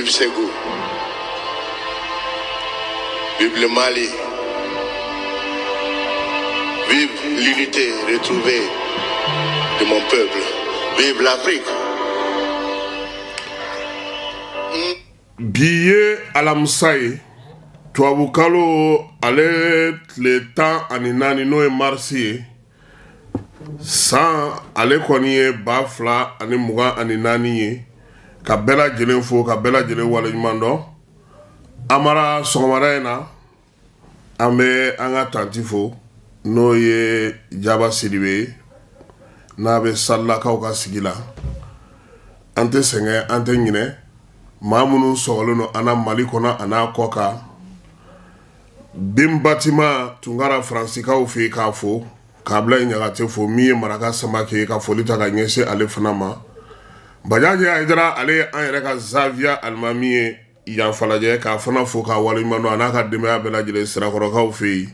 Vive Ségou. Vive le Mali. Vive l'unité retrouvée de mon peuple. Vive l'Afrique. Bi ye alamisa ye, tubabukalo ale tile 14, n'o ye marisi ye, san ale kɔni ye 2024 ye. Ka bɛɛ lajɛlen fo, ka bɛɛ lajɛlen waleɲuman dɔn. Amara, sɔgɔmada in na, an bɛ an ka tanti fo, n'o ye Jaba Sidibe ye, n'a bɛ Salilakaw ka sigi la. An tɛ sɛgɛn, an tɛ ɲinɛ maa minnu sɔgɔlen don an na Mali kɔnɔ a n'a kɔ kan. Bin Batima Tunkara, Faransikaw fɛ yen, k'a fo k'a bila ɲagate fo. Min ye Maraka Samake, ka foli ta ka ɲɛsin ale fana ma. Bajaji Hayidara, ale ye an yɛrɛ ka Zaviya alimami ye yan Falajɛ, k'a fana fo k'a waleɲuman dɔn, a n'a ka denbaya bɛɛ lajɛlen Sirakɔrɔkaw fɛ yen.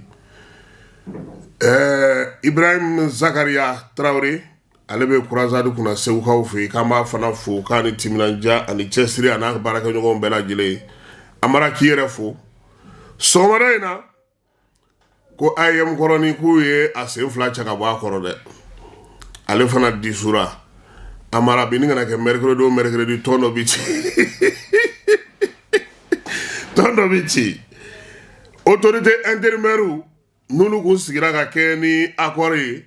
Ibrahim Zakariya Tarawele, ale bɛ croisade kunna Segukaw fɛ yen, k'an b'a fana fo k'a ni timinandiya ani cɛsiri, a n'a baarakɛɲɔgɔnw bɛɛ lajɛlen. Amara, k'i yɛrɛ fo sɔgɔmada in na. Ko AEEM kɔrɔnin, k'u ye a sen fila cɛ ka bɔ a kɔrɔ dɛ, ale fana disura. Amara, bi ni kana kɛ mercredi o mercredi, tɔn dɔ bɛ ci, tɔn dɔ bɛ ci. Autorité intérimaire n'olu kun sigira ka kɛ ni accord ye,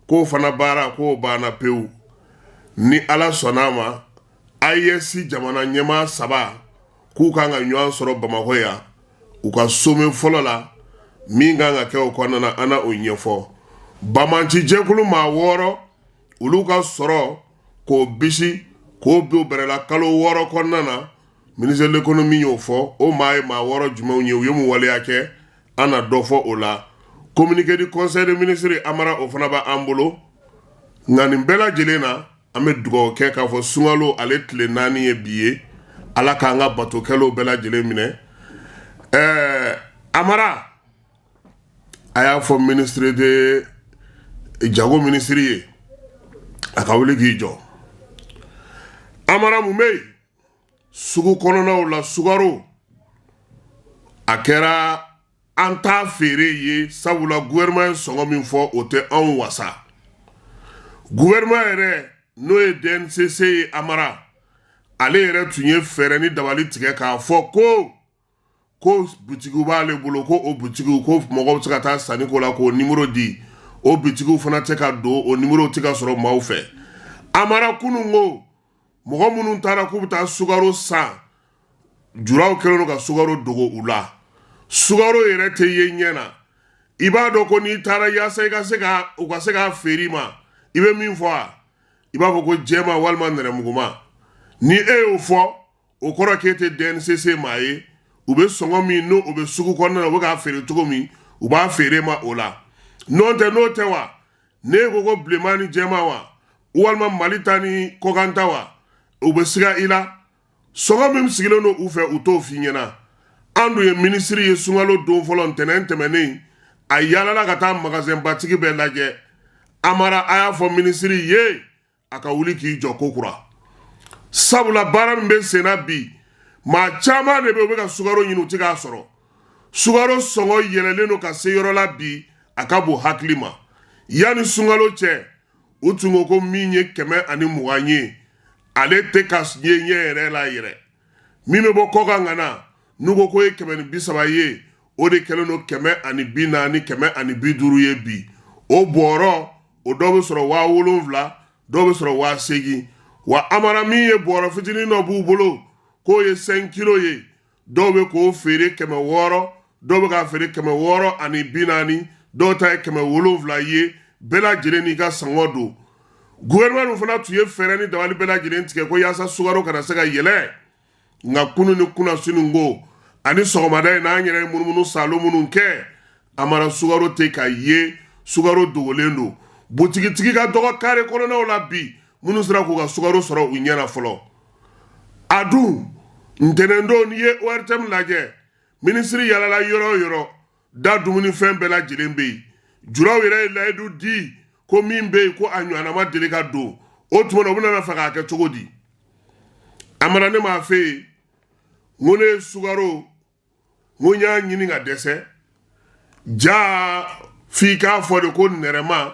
k'o fana baara k'o banna pewu. Ni Ala sɔnna a ma, AES jamana ɲɛmaa saba k'u kan ka ɲɔgɔn sɔrɔ Bamakɔ yan, u ka sommet fɔlɔ la min kan ka kɛ o kɔnɔna na, an na o ɲɛfɔ. Banbaanci jɛkulu maa wɔɔrɔ, olu ka sɔrɔ k'o bisi k'o bin bɛrɛ la kalo 6 kɔnɔna na, ministre de l'économie y'o fɔ. O maa ye maa wɔɔrɔ jumɛnw ye, u ye mun waleya kɛ, an na dɔ fɔ o la. Communiqué du conseil des ministres, Amara, o fana b'an bolo. Nka nin bɛɛ lajɛlen na, an bɛ dugawu kɛ k'a fɔ sunkalo ale tile 4 ye bi ye, Ala k'an ka batokɛlaw bɛɛ lajɛlen minɛ. Amara, a y'a fɔ ministre de jago minisiri ye, a ka wuli k'i jɔ. Amara, mun bɛ yen sugu kɔnɔnaw la? Sukaro a kɛra an t'a feere ye, sabula gouvernement ye sɔngɔ min fɔ, o tɛ anw wasa. Gouvernement yɛrɛ, n'o ye DNCC ye, Amara, ale yɛrɛ tun ye fɛɛrɛ ni dabali tigɛ k'a fɔ ko butigiw b'ale bolo, ko o butigiw, ko mɔgɔw bɛ se ka taa sanni ko la, k'o nimoro di. O butigiw fana tɛ ka don, o nimoro tɛ ka sɔrɔ maaw fɛ. Amara, kunun ko mɔgɔ minnu taara k'u bɛ taa sukaro san, juraw kɛlen don ka sukaro dogo u la, sukaro yɛrɛ tɛ ye ɲɛ na. I b'a dɔn ko n'i taara, yaasa i ka se ka u ka se k'a feere i ma, i bɛ min fɔ, a i b'a fɔ ko jɛma walima nɛrɛmuguma. Ni e y'o fɔ, o kɔrɔ k'e tɛ DNCC maa ye. U bɛ sɔngɔ min n'o o bɛ sugu kɔnɔna na, u bɛ k'a feere cogo min, u b'a feere ma o la. N'o tɛ, n'o tɛ wa, n'e ko ko bilenman ni jɛman wa, walima Mali ta ni kɔkan ta wa, u bɛ siga i la. Sɔngɔ min sigilen don u fɛ, u t'o f'i ɲɛna. An dun ye minisiri ye sunkalo don fɔlɔ, ntɛnɛn tɛmɛnen, a yaalala ka taa magasinbatigi bɛɛ lajɛ. Amara, a y'a fɔ minisiri ye a ka wuli k'i jɔ ko kura, sabula baara min bɛ senna bi, maa caman de bɛ u bɛ ka sukaro ɲini, u tɛ k'a sɔrɔ. Sukaro sɔngɔ yɛlɛlen don ka se yɔrɔ la bi, a ka bon hakili ma. Yanni sunkalo cɛ, u tun ko ko min ye 120 ye, ale tɛ ka ye ɲɛ yɛrɛ la yɛrɛ. Min bɛ bɔ kɔkan ka na, n'u ko k'o ye 130 ye, o de kɛlen don 140, 150 ye bi. O bɔrɔ o dɔw bɛ sɔrɔ 7000, dɔw bɛ sɔrɔ 8000. Wa Amara, min ye bɔrɔ fitinin dɔ b'u bolo k'o ye 5 kilo ye, dɔw bɛ k'o feere 600, dɔw bɛ k'a feere 640, dɔw ta ye 700 ye. Bɛɛ lajɛlen n'i ka sɔngɔ don. Gouvernement fana tun ye fɛɛrɛ ni dabali bɛɛ lajɛlen tigɛ ko yaasa sukaro kana se ka yɛlɛ. Nka kunun ni kunnasini ko ani sɔgɔmada in n'an yɛrɛ ye munumunu salo minnu kɛ, Amara, sukaro tɛ ka ye, sukaro dogolen don. Butigitigi ka dɔgɔ kare kɔnɔnaw la bi minnu sera k'u ka sukaro sɔrɔ u ɲɛ na fɔlɔ. A dun ntɛnɛndon, n'i ye ORTM lajɛ, minisiri yalala yɔrɔ o yɔrɔ, da dumunifɛn bɛɛ lajɛlen bɛ yen. Juraw yɛrɛ ye layidu di ko min bɛ yen, ko a ɲɔgɔnna ma deli ka don. O tuma na, u bɛna fɛ k'a kɛ cogo di? Amara, ne m'a fɛ yen. N ko ne ye sukaro, n ko n y'a ɲini ka dɛsɛ. Ja f'i k'a fɔ de ko nɛrɛma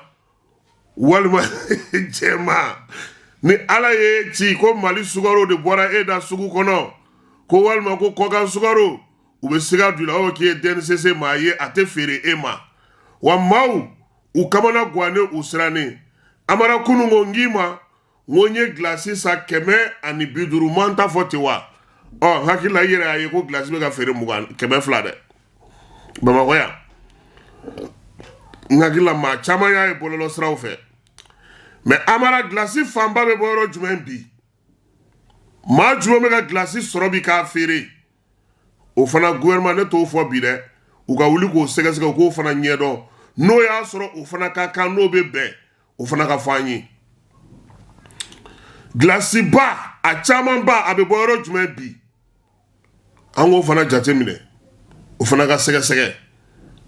walima jɛma. Ni Ala ye ci ko Mali sukaro de bɔra e da sugu kɔnɔ, ko walima ko kɔkan sukaro, u bɛ siga don i la o k'i ye DNCC maa ye, a tɛ feere e ma. Wa maaw u kamana gannen, u sirannen. Amara, kunun ko n k'i ma, n ko n ye gilasi san 150, man ta fɔ ten wa? Ɔ, n hakili la i yɛrɛ y'a ye ko gilasi bɛ ka feere 20, 200 dɛ, Bamakɔ yan. N hakili la maa caman y'a ye bɔlɔlɔ siraw fɛ. Mais Amara, gilasi fanba bɛ bɔ yɔrɔ jumɛn bi? Maa jumɛn bɛ ka gilasi sɔrɔ bi k'a feere? O fana, gouvernement, ne t'o fɔ bi dɛ, u ka wuli k'o sɛgɛsɛgɛ, u k'o fana ɲɛdɔn. N'o y'a sɔrɔ o fana ka kan, n'o bɛ bɛn, o fana ka fɔ an ye. Gilasiba a camanba, a bɛ bɔ yɔrɔ jumɛn bi? An k'o fana jateminɛ, o fana ka sɛgɛsɛgɛ.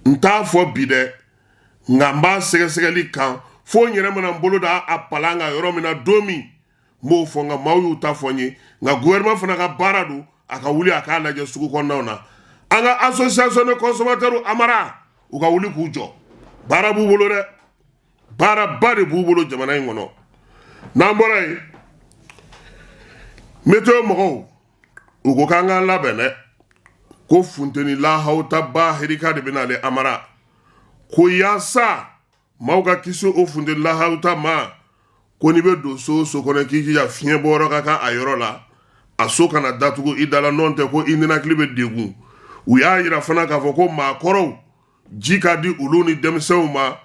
N t'a fɔ bi dɛ, nka n b'a sɛgɛsɛgɛli kan fo n yɛrɛ mana n bolo da a palan kan yɔrɔ min na don min, n b'o fɔ. Nka maaw y'u ta fɔ n ye. Nka gouvernement fana ka baara don, a ka wuli a k'a lajɛ sugu kɔnɔnaw na. An ka association de consommateurs, Amara, u ka wuli k'u jɔ. Baara b'u bolo dɛ, baaraba de b'u bolo jamana in kɔnɔ. N'an bɔra yen, météo mɔgɔw, u ko k'an k'an labɛn dɛ, ko funteni lahawuta ba hirika de bɛ nale. Amara, ko yaasa maaw ka kisi o funteni lahawuta ma, ko n'i bɛ don so o so kɔnɔ, k'i jija fiɲɛ bɔyɔrɔ ka kan a yɔrɔ la, a so kana datugu i da la, n'o tɛ ko i ninakili bɛ degun. U y'a yira fana k'a fɔ ko maakɔrɔw, ji ka di olu ni denmisɛnw ma,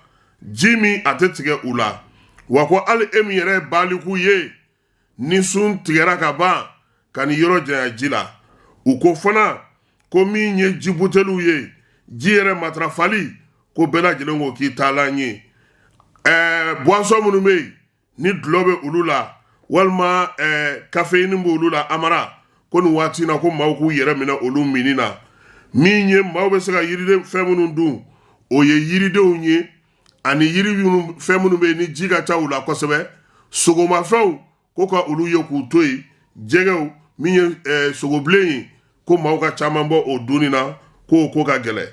ji min a tɛ tigɛ u la. Wa ko hali e min yɛrɛ ye baliku ye, ni sun tigɛra ka ban, ka ni yɔrɔ janya ji la. U ko fana ko min ye ji buteliw ye, ji yɛrɛ matarafali, ko bɛɛ lajɛlen ko k'i taalan ye. Boisson minnu bɛ yen ni dulɔ bɛ olu la, walima caféine bɛ olu la, Amara, ko nin waati na, ko maaw k'u yɛrɛ minɛ olu minni na. Min ye maaw bɛ se ka yiriden fɛn minnu dun, o ye yiridenw ye, ani yiri fɛn minnu bɛ yen ni ji ka ca u la kosɛbɛ. Sogomafɛnw, ko ka olu ye k'u to yen. Jɛgɛw, min ye sogobilen ye, ko maaw ka caman bɔ o dunni na, k'o ko ka gɛlɛn.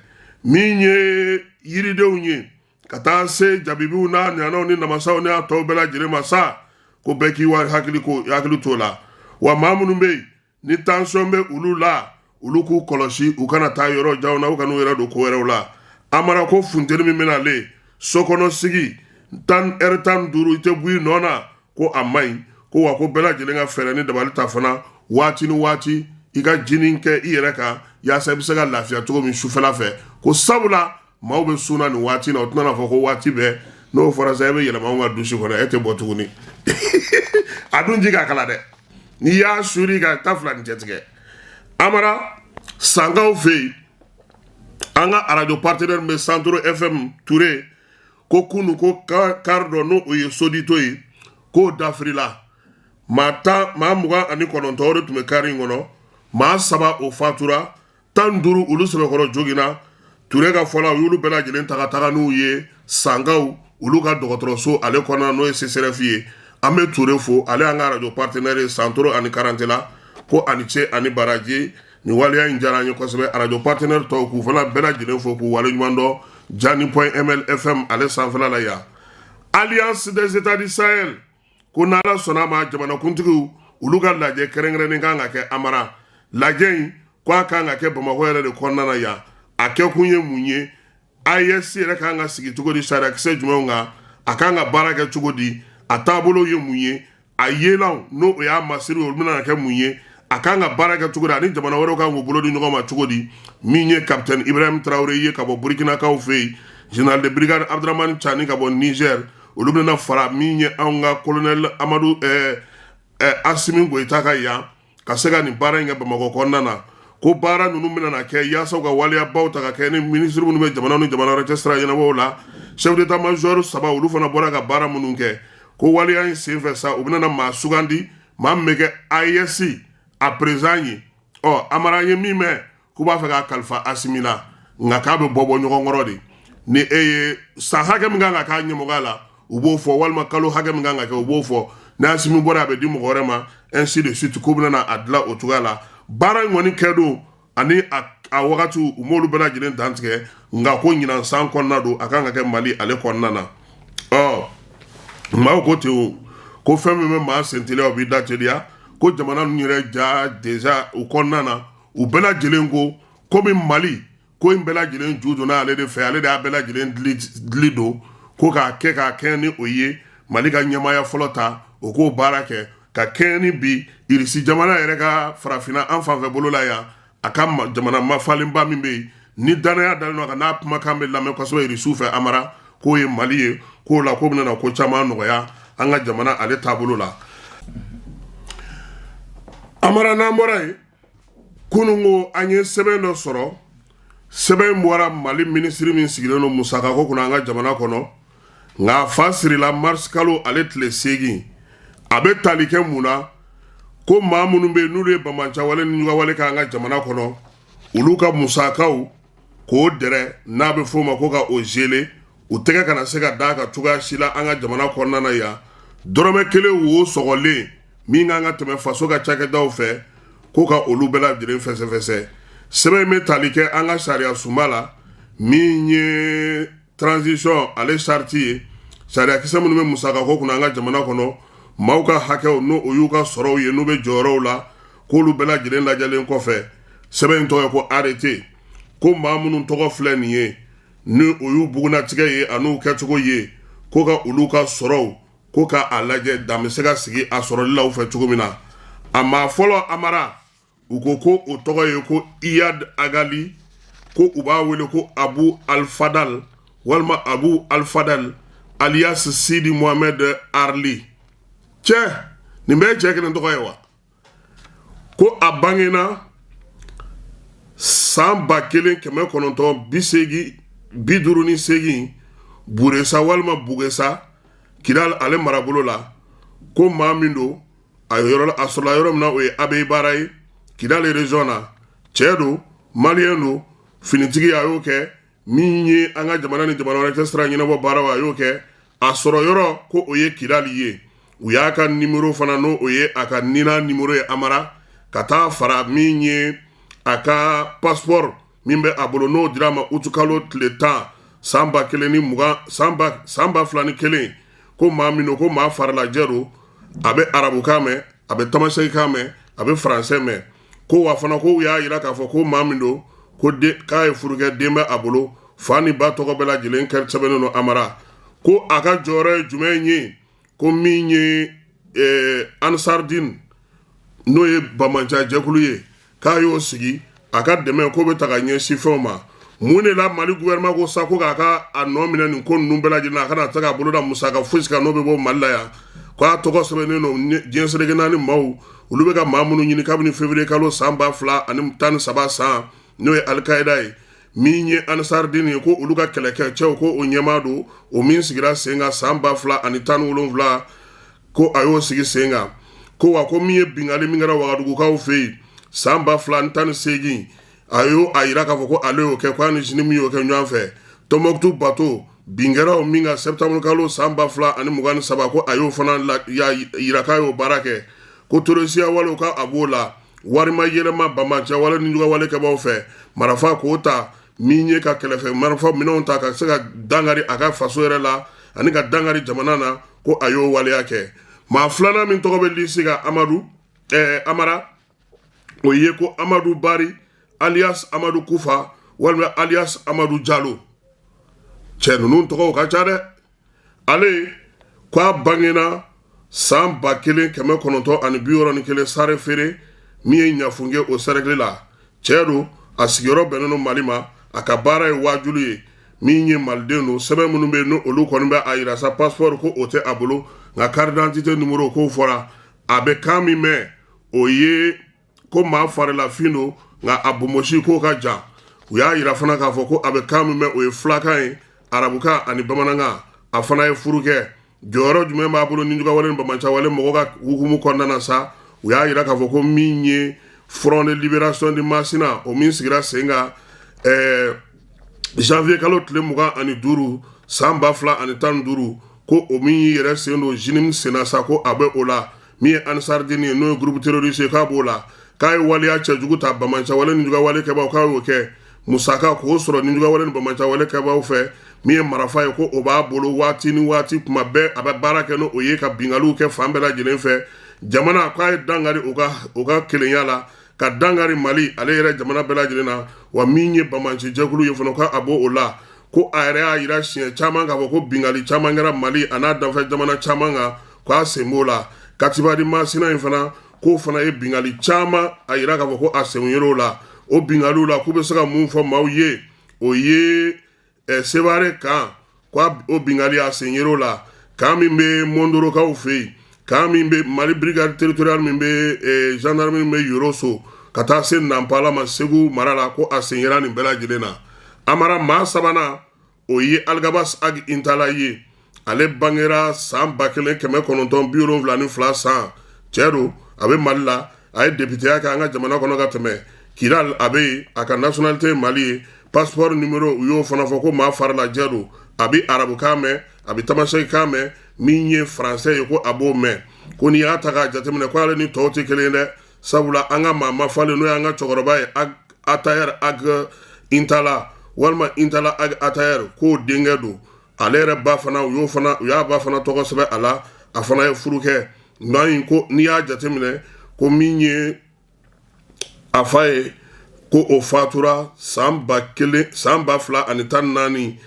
Min ye yiridenw ye, ka taa se jabibiw n'a ɲanaw ni namasaw ni a tɔw bɛɛ lajɛlen ma sa, ko bɛɛ k'i hakili t'o la. Wa maa minnu bɛ yen ni tension bɛ olu la, olu k'u kɔlɔsi, u kana taa yɔrɔ janw na, u kana u yɛrɛ don ko wɛrɛw la. Amara, ko funteni min bɛna ale so kɔnɔ sigi tan ɛri 15, i tɛ bɔ i nɔ na, ko a man ɲi. Ko wa ko bɛɛ lajɛlen ka fɛɛrɛ ni dabali ta fana, waati ni waati i ka jinin kɛ i yɛrɛ kan, yaasa i bɛ se ka lafiya cogo min sufɛla fɛ. Ko sabula maaw bɛ sun na nin waati na, o tɛna fɔ ko waati bɛɛ. N'o fɔra sa, e bɛ yɛlɛma anw ka dusi kɔnɔ, e tɛ bɔ tuguni. A dun ji ka kala dɛ, n'i y'a suri ka ta fila ni cɛtigɛ. Amara, Sankaw fɛ yen, an ka arajo partenaire bɛ Santoro FM, Ture ko kunu ko kari dɔ, n'o o ye Sodito ye, k'o dafirila. Maa 10, maa 29, o de tun bɛ kari in kɔnɔ. Maa saba o fatura, 15 olu sɛbɛkɔrɔ joginna. Ture ka fɔla, u y'olu bɛɛ lajɛlen ta ka taga n'u ye Sankaw olu ka dɔgɔtɔrɔso ale kɔnɔna, n'o ye CSRéf ye. An bɛ Ture fo, ale y'an ka arajo partenaire ye Santoro ani Karantela, ko ani ce ani baraji. Nin waleya in diyara an ye kosɛbɛ. Arajo partenaire tɔw, k'u fana bɛɛ lajɛlen fo k'u waleɲuman dɔn Jani.ml FM ale sanfɛla la yan. Alliance des États du Sahel, ko n'Ala sɔnna a ma, jamanakuntigiw olu ka lajɛ kɛrɛnkɛrɛnnen kan ka kɛ. Amara, lajɛ in, ko a kan ka kɛ Bamakɔ yɛrɛ de kɔnɔna na yan. A kɛkun ye mun ye? AES yɛrɛ kan ka sigi cogo di? Sariyakisɛ jumɛnw kan a kan ka baara kɛ cogo di? A taabolo ye mun ye? A yelanw, n'o o y'a masiri, olu bɛna kɛ mun ye? A kan ka baara kɛ cogo di? Ani jamana wɛrɛw kan k'u bolo di ɲɔgɔn ma cogo di? Min ye capitaine Ibrahim Traoré ye ka bɔ Burkinakaw fɛ yen, général de brigade Abdramane Tiani ka bɔ Niger, olu bɛna fara min ye anw ka colonel Amadu Asimi Goyita ka yan, ka se ka nin baara in kɛ Bamakɔ kɔnɔna na. Ko baara ninnu bɛna na kɛ yaasa u ka waleyabaw ta ka kɛ ni minisiri minnu bɛ jamana ni jamana wɛrɛ cɛ sira ɲɛnabɔw la. Chef d'état major saba, olu fana bɔra ka baara minnu kɛ, ko waleya in senfɛ sa, u bɛna maa sugandi, maa min bɛ kɛ AES a président ye. Ɔ, Amara, ye min mɛn k'u b'a fɛ k'a kalifa Asimi la, nka k'a bɛ bɔ ɲɔgɔn kɔrɔ de. Ni e ye san hakɛ min kan ka k'a ɲɛmɔgɔya la, u b'o fɔ, walima kalo hakɛ min kan ka kɛ, u b'o fɔ. Ni Asimi bɔra, a bɛ di mɔgɔ wɛrɛ ma, ainsi de suite. K'u bɛna a dilan o cogoya la. Baara in kɔni kɛ don ani a wagati, u m'olu bɛɛ lajɛlen dantigɛ, nka ko ɲinan san kɔnɔna don, a kan ka kɛ Mali ale kɔnɔna na. Ɔ, maaw ko ten o, ko fɛn min bɛ maa sen teliya, o b'i da teliya. Ko jamana ninnu yɛrɛ ja déjà u kɔnɔna na, u bɛɛ lajɛlen ko komi Mali ko in bɛɛ lajɛlen ju donna ale de fɛ, ale de y'a bɛɛ lajɛlen dili don, ko k'a kɛ k'a kɛ ni o ye Mali ka ɲɛmaaya fɔlɔ ta, o k'o baara kɛ ka kɛɲɛ ni bi Irisi jamana yɛrɛ ka farafinna an fanfɛ bolo la yan, a ka jamana mafalenba min bɛ yen ni danaya dalen don a kan, n'a kumakan bɛ lamɛn kosɛbɛ Irisiw fɛ, Amara, k'o ye Mali ye. K'o la k'o bɛna ko caman nɔgɔya an ka jamana ale taabolo la. Amara, n'an bɔra yen, kunun ko an ye sɛbɛn dɔ sɔrɔ. Sɛbɛn bɔra Mali minisiri min sigilen don musakako kunna an ka jamana kɔnɔ, nka a fa sirila mars kalo ale tile 8. A bɛ tali kɛ mun na? Ko maa minnu bɛ yen n'olu ye banbaanciwale ni ɲugawale kɛ an ka jamana kɔnɔ, olu ka musakaw k'o dɛrɛ, n'a bɛ f'o ma ko ka o geler, u tɛgɛ kana se ka d'a kan cogoya si la an ka jamana kɔnɔna na yan. Dɔrɔmɛ kelen wo sɔgɔlen min kan ka tɛmɛ faso ka cakɛdaw fɛ, ko ka olu bɛɛ lajɛlen fɛsɛfɛsɛ. Sɛbɛn in bɛ tali kɛ an ka sariya sunba la min ye transition ale charte ye, sariyakisɛ minnu bɛ musakako kunna an ka jamana kɔnɔ, maaw ka hakɛw, n'o o y'u ka sɔrɔw ye, n'u bɛ jɔyɔrɔw la, k'olu bɛɛ lajɛlen lajɛlen kɔfɛ. Sɛbɛn in tɔgɔ ye ko arrêté. Ko maa minnu tɔgɔ filɛ nin ye, ni o y'u bugunnatigɛ ye an'u kɛcogo ye, ko ka olu ka sɔrɔw, ko ka a lajɛ dan bɛ se ka sigi a sɔrɔli la u fɛ cogo min na. A maa fɔlɔ, Amara, u ko ko o tɔgɔ ye ko Iyad Agali, ko u b'a wele ko Abu Alfadal walima Abu Alfadal alias Sidi Mohamed Arli. Cɛ nin bɛɛ ye cɛ kelen tɔgɔ ye wa? Ko a bangena san 1988 Buresa walima Bugesa, Kidal ale marabolo la. Ko maa min don, a yɔrɔ a sɔrɔla yɔrɔ min na, o ye Abeibara ye, Kidal région na. Cɛ don, maliyɛn don, finitigi a y'o kɛ min ye an ka jamana ni jamana wɛrɛ cɛ sira ɲɛnabɔ baaraw, a y'o kɛ. A sɔrɔ yɔrɔ, ko o ye Kidali ye. U y'a ka nimoro fana, n'o o ye a ka NINA nimoro ye, Amara, ka taa fara min ye a ka passeport min bɛ a bolo, n'o dira a ma utukalo tile 10 san 1020, san 2001. Ko maa min don, ko maa farilajɛ don, a bɛ arabukan mɛn, a bɛ tamasɛkikan mɛn, a bɛ faransɛ mɛn. Ko wa fana ko u y'a jira k'a fɔ ko maa min don, ko k'a ye furu kɛ, den bɛ a bolo, fa ni ba tɔgɔ bɛɛ lajɛlen kɛ sɛbɛnnen don. Amara, ko a ka jɔyɔrɔ ye jumɛn ye? Ko min ye Ansardine, n'o ye banbaanci jɛkulu ye, k'a y'o sigi, a ka dɛmɛ ko bɛ ta ka ɲɛsin fɛnw ma. Mun de la Mali gouvernement ko sa ko k'a ka a nɔ minɛ nin ko ninnu bɛɛ lajɛlen na, a kana se k'a bolo da musaka fosi kan n'o bɛ bɔ Mali la yan? K'a tɔgɔ sɛbɛnnen don diɲɛ seleke naani maaw, olu bɛ ka maa minnu ɲini kabini février kalo san 2013 san, n'o ye Alikaida ye, min ye Ansardine ye, ko olu ka kɛlɛkɛcɛw, ko o ɲɛmaa don, o min sigira sen kan san 2017, ko a y'o sigi sen kan. Ko wa ko min ye binkanni min kɛra Wagadugukaw fɛ yen san 2018, a y'o a yira k'a fɔ ko ale y'o kɛ, ko a ni JNIM y'o kɛ ɲɔgɔn fɛ. Tɔnbɔkutu bato bin kɛra o min kan septembre kalo san 2023, ko a y'o fana yira k'a y'o baara kɛ. Ko terrorisiya walew, ka a b'o la, warima yɛlɛma, banbaanciya wale ni juguya kɛbaw fɛ, marifa k'o ta min ye ka kɛlɛfɛ marifa minɛnw ta ka se ka dankari a ka faso yɛrɛ la ani ka dankari jamana na, ko a y'o waleya kɛ. Maa filanan min tɔgɔ bɛ lisi kan, Amadu Amara, o ye ko Amadu Bari alias Amadu Kufa walima alias Amadu Jalo. Cɛ ninnu tɔgɔw ka ca dɛ. Ale ko a bangena san 1961 Sare Feere, min ye Ɲafunke o cercle la. Cɛ don, a sigiyɔrɔ bɛnnen don Mali ma, a ka baara ye waajuli ye. Min ye maliden don, sɛbɛn minnu bɛ yen ni olu kɔni bɛ a yira sa, passeport ko o tɛ a bolo, nka carte d'identité numéro k'o fɔra. A bɛ kan min mɛn, o ye ko maa farilafin don, nka a bonbonsi k'o ka jan. U y'a yira fana k'a fɔ ko a bɛ kan min mɛn, o ye fulakan ye, arabukan ani bamanankan. A fana ye furu kɛ. Jɔyɔrɔ jumɛn b'a bolo ni jugawale ni banbaanciwale mɔgɔ ka hukumu kɔnɔna na sa? U y'a yira k'a fɔ ko min ye Front de libération de Masina, o min sigira sen kan janvier kalo tile 25 san 2015, ko o min y'i yɛrɛ sen don JNIM senna sa, ko a bɛ o la. Min ye Ansardine ye, n'o ye groupe terroriste ye, k'a b'o la. K'a ye waleya cɛjugu ta banbaanciwale ni juguyawale kɛbaaw, k'a y'o kɛ musaka k'o sɔrɔ ni juguyawale ni banbaanciwale kɛbaaw fɛ. Min ye marafa ye, ko o b'a bolo waati ni waati, kuma bɛɛ a bɛ baara kɛ n'o ye ka binkaliw kɛ fan bɛɛ lajɛlen fɛ jamana. K'a ye dankari u ka kelenya la, ka dankari Mali ale yɛrɛ jamana bɛɛ lajɛlen na. Wa min ye banbaanci jɛkulu ye fana, k'a b'o la, ko a yɛrɛ y'a jira siɲɛ caman k'a fɔ ko binkanni caman kɛra Mali a n'a danfɛ jamana caman kan, k'a sen b'o la. Katiba di Masina in fana, k'o fana ye binkanni caman a jira k'a fɔ ko a sen yer'o la. O binkanniw la, k'u bɛ se ka mun fɔ maaw ye, o ye Sevare kan, ko o binkanni a sen yer'o la, camp min bɛ Mondorokaw fɛ yen, camp min bɛ Mali brigade territoriale min bɛ gendarmerie min bɛ Yoroso ka taa se Nanpala ma Segu mara la, ko a sen yera nin bɛɛ lajɛlen na. Amara, maa sabanan, o ye Alghabass Ag Intalla ye. Ale bangera san 1972 san. Cɛ don, a bɛ Mali la, a ye depiteya kɛ an ka jamana kɔnɔ ka tɛmɛ. Kidal a bɛ yen, a ka nationalité ye Mali ye. Passeport numéro, u y'o fana fɔ ko maa farilajɛ don. A bɛ arabukan mɛn, a bɛ tamasɛkikan mɛn, min ye français ye ko a b'o mɛn. Ko n'i y'a ta k'a jateminɛ, ko ale ni tɔw tɛ kelen ye dɛ, sabula an ka maa mafalen, n'o y'an ka cɛkɔrɔba ye, Attaher Ag Intalla walima Intalla Ag Attaher, k'o denkɛ don. Ale yɛrɛ ba fana, u y'a ba fana tɔgɔ sɛbɛn a la. A fana ye furu kɛ. Nka in ko n'i y'a jateminɛ, ko min ye a fa ye, ko o fatura san 1000, san 2014,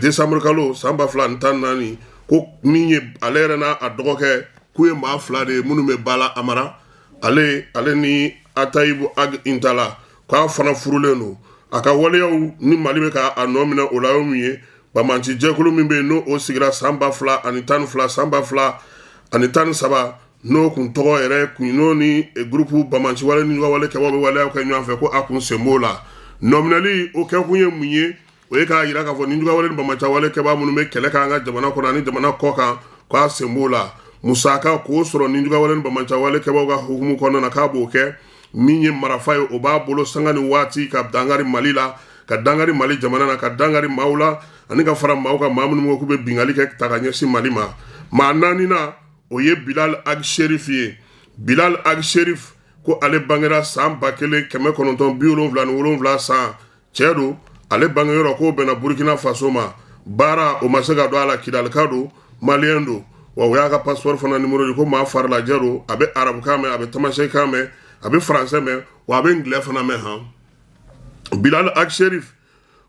décembre kalo san 2014. Ko min ye ale yɛrɛ n'a a dɔgɔkɛ, k'u ye maa fila de ye minnu bɛ ba la. Amara, ale ni Attahiru Ag Intalla, k'a fana furulen don. A ka waleyaw ni Mali bɛ ka a nɔ minɛ o la, o min ye banbaanci jɛkulu min bɛ yen, n'o o sigira san 2012, san 2013, n'o kun tɔgɔ yɛrɛ kun n'o ni groupe banbaanci wale ni wale kɛbaaw bɛ waleyaw kɛ ɲɔgɔn fɛ, ko a kun sen b'o la. Nɔminɛli o kɛkun ye mun ye? O ye k'a jira k'a fɔ ni wale ni banbaanci wale kɛbaa minnu bɛ kɛlɛ k'an ka jamana kɔnɔ ani jamana kɔ kan, k'a sen b'o la. Musaka k'o sɔrɔ ni wale ni banbaanci wale kɛbaaw ka hukumu kɔnɔna na, k'a b'o kɛ. Min ye marafa ye, o b'a bolo sanga ni waati ka dankari Mali la, ka dankari Mali jamana na, ka dankari maaw la ani ka fara maaw kan, maa minnu ko k'u bɛ binkanni kɛ ta ka ɲɛsin Mali ma. Maa naaninan, o ye Bilal Ag Cherif ye. Bilal Ag Cherif, ko ale bangera san 1977 san. Cɛ don, ale bangeyɔrɔ k'o bɛnna Burkina Faso ma. Baara, o ma se ka don a la. Kidalika don, malien don. Wa o y'a ka passeport fana numéro ye, ko maa farilajɛ don. A bɛ arabukan mɛn, a bɛ tamasɛkikan mɛn, a bɛ français mɛn, wa a bɛ anglais fana mɛn han. Bilal Ag Cherif,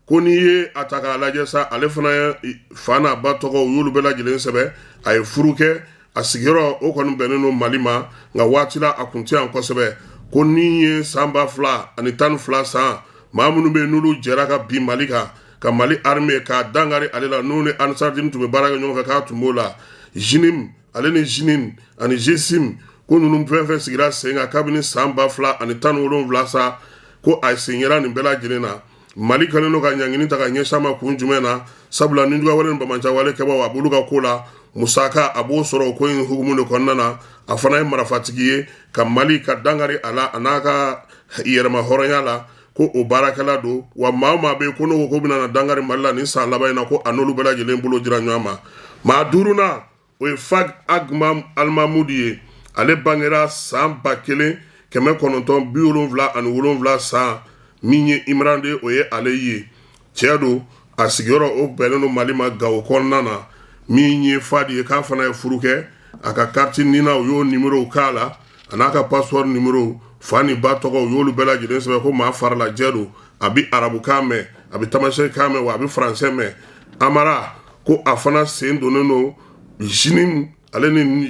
ko n'i ye a ta k'a lajɛ sa, ale fana fa n'a ba tɔgɔ, u y'olu bɛɛ lajɛlen sɛbɛn. A ye furu kɛ, a sigiyɔrɔ o kɔni bɛnnen don Mali ma, nka waati la a kun tɛ yan kosɛbɛ. Ko ni ye san 2012 san, maa minnu bɛ yen n'olu jɛra ka bin Mali kan, ka Mali armée k'a dankari ale la, n'o ni Ansardine tun bɛ baara kɛ ɲɔgɔn fɛ, k'a tun b'o la. JNIM, ale ni JNIM ani GSIM, ko ninnu fɛn fɛn sigira sen kan kabini san 2017 sa, ko a sen yera nin bɛɛ lajɛlen na. Mali kɛlen don ka ɲangini ta ka ɲɛsin a ma kun jumɛn na? Sabula ni wale ni banbaanci wale kɛbaaw, a b'olu ka ko la, musaka a b'o sɔrɔ o ko in hukumu de kɔnɔna na. A fana ye marafatigi ye ka Mali ka dankari a la, a n'a ka yɛrɛma hɔrɔnya la, ko o baarakɛla don. Wa maa o maa bɛ yen ko n'o ko bɛna na dankari Mali la nin san laban in na, ko a n'olu bɛɛ lajɛlen bolo dira ɲɔgɔn ma. Maa duurunan, o ye Fag Ag Almahmoud ye. Ale bangera san 1977 san. Min ye Imrande, o ye ale ye. Cɛ don, a sigiyɔrɔ o bɛnnen don Mali ma Gawo kɔnɔna na. Min ye Fadi ye, k'a fana ye furu kɛ. A ka carte NINA, u y'o numéro k'a la, a n'a ka passeport numéro, fa ni ba tɔgɔ, u y'olu bɛɛ lajɛlen sɛbɛn. Ko maa farilajɛ don, a bɛ arabukan mɛn, a bɛ tamasɛkikan mɛn, wa a bɛ français mɛn. Amara, ko a fana sen donnen don JNIM, ale ni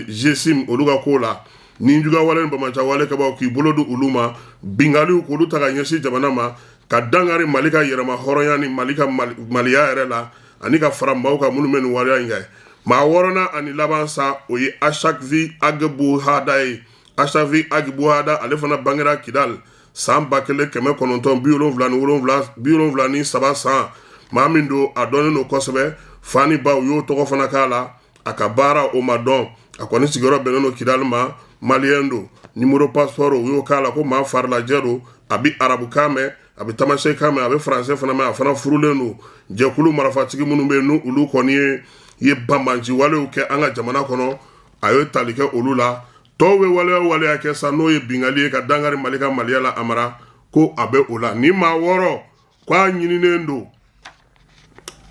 GSIM, olu ka ko la ni juguya wale ni banbaanci wale kɛbaaw, k'i bolo di olu ma, binkaliw k'olu ta ka ɲɛsin jamana ma, ka dankari Mali ka yɛrɛma hɔrɔnya ni Mali ka maliya yɛrɛ la, ani ka fara maaw kan minnu bɛ nin waleya in kɛ. Maa wɔɔrɔnan ani laban sa, o ye Achafi Ag Bouhada ye. Achafi Ag Bouhada, ale fana bangera Kidal san 1973 san. Maa min don, a dɔnnen don kosɛbɛ. Fa ni ba, u y'o tɔgɔ fana k'a la. A ka baara, o ma dɔn. A kɔni sigiyɔrɔ bɛnnen don Kidal ma, malien don. Numéro passeport, u y'o k'a la, ko maa farilajɛ don. A bɛ arabukan mɛn, a bɛ tamasɛkikan mɛn, a bɛ français fana mɛn. A fana furulen don. Jɛkulu marafatigi minnu bɛ yen, n'u olu kɔni ye banbaanci walew kɛ an ka jamana kɔnɔ, a ye tali kɛ olu la. Tɔw bɛ waleya o waleya kɛ sa, n'o ye binkanni ye ka dankari Mali ka maliya la, Amara, ko a bɛ o la. Ni maa 6 ko a ɲininen don,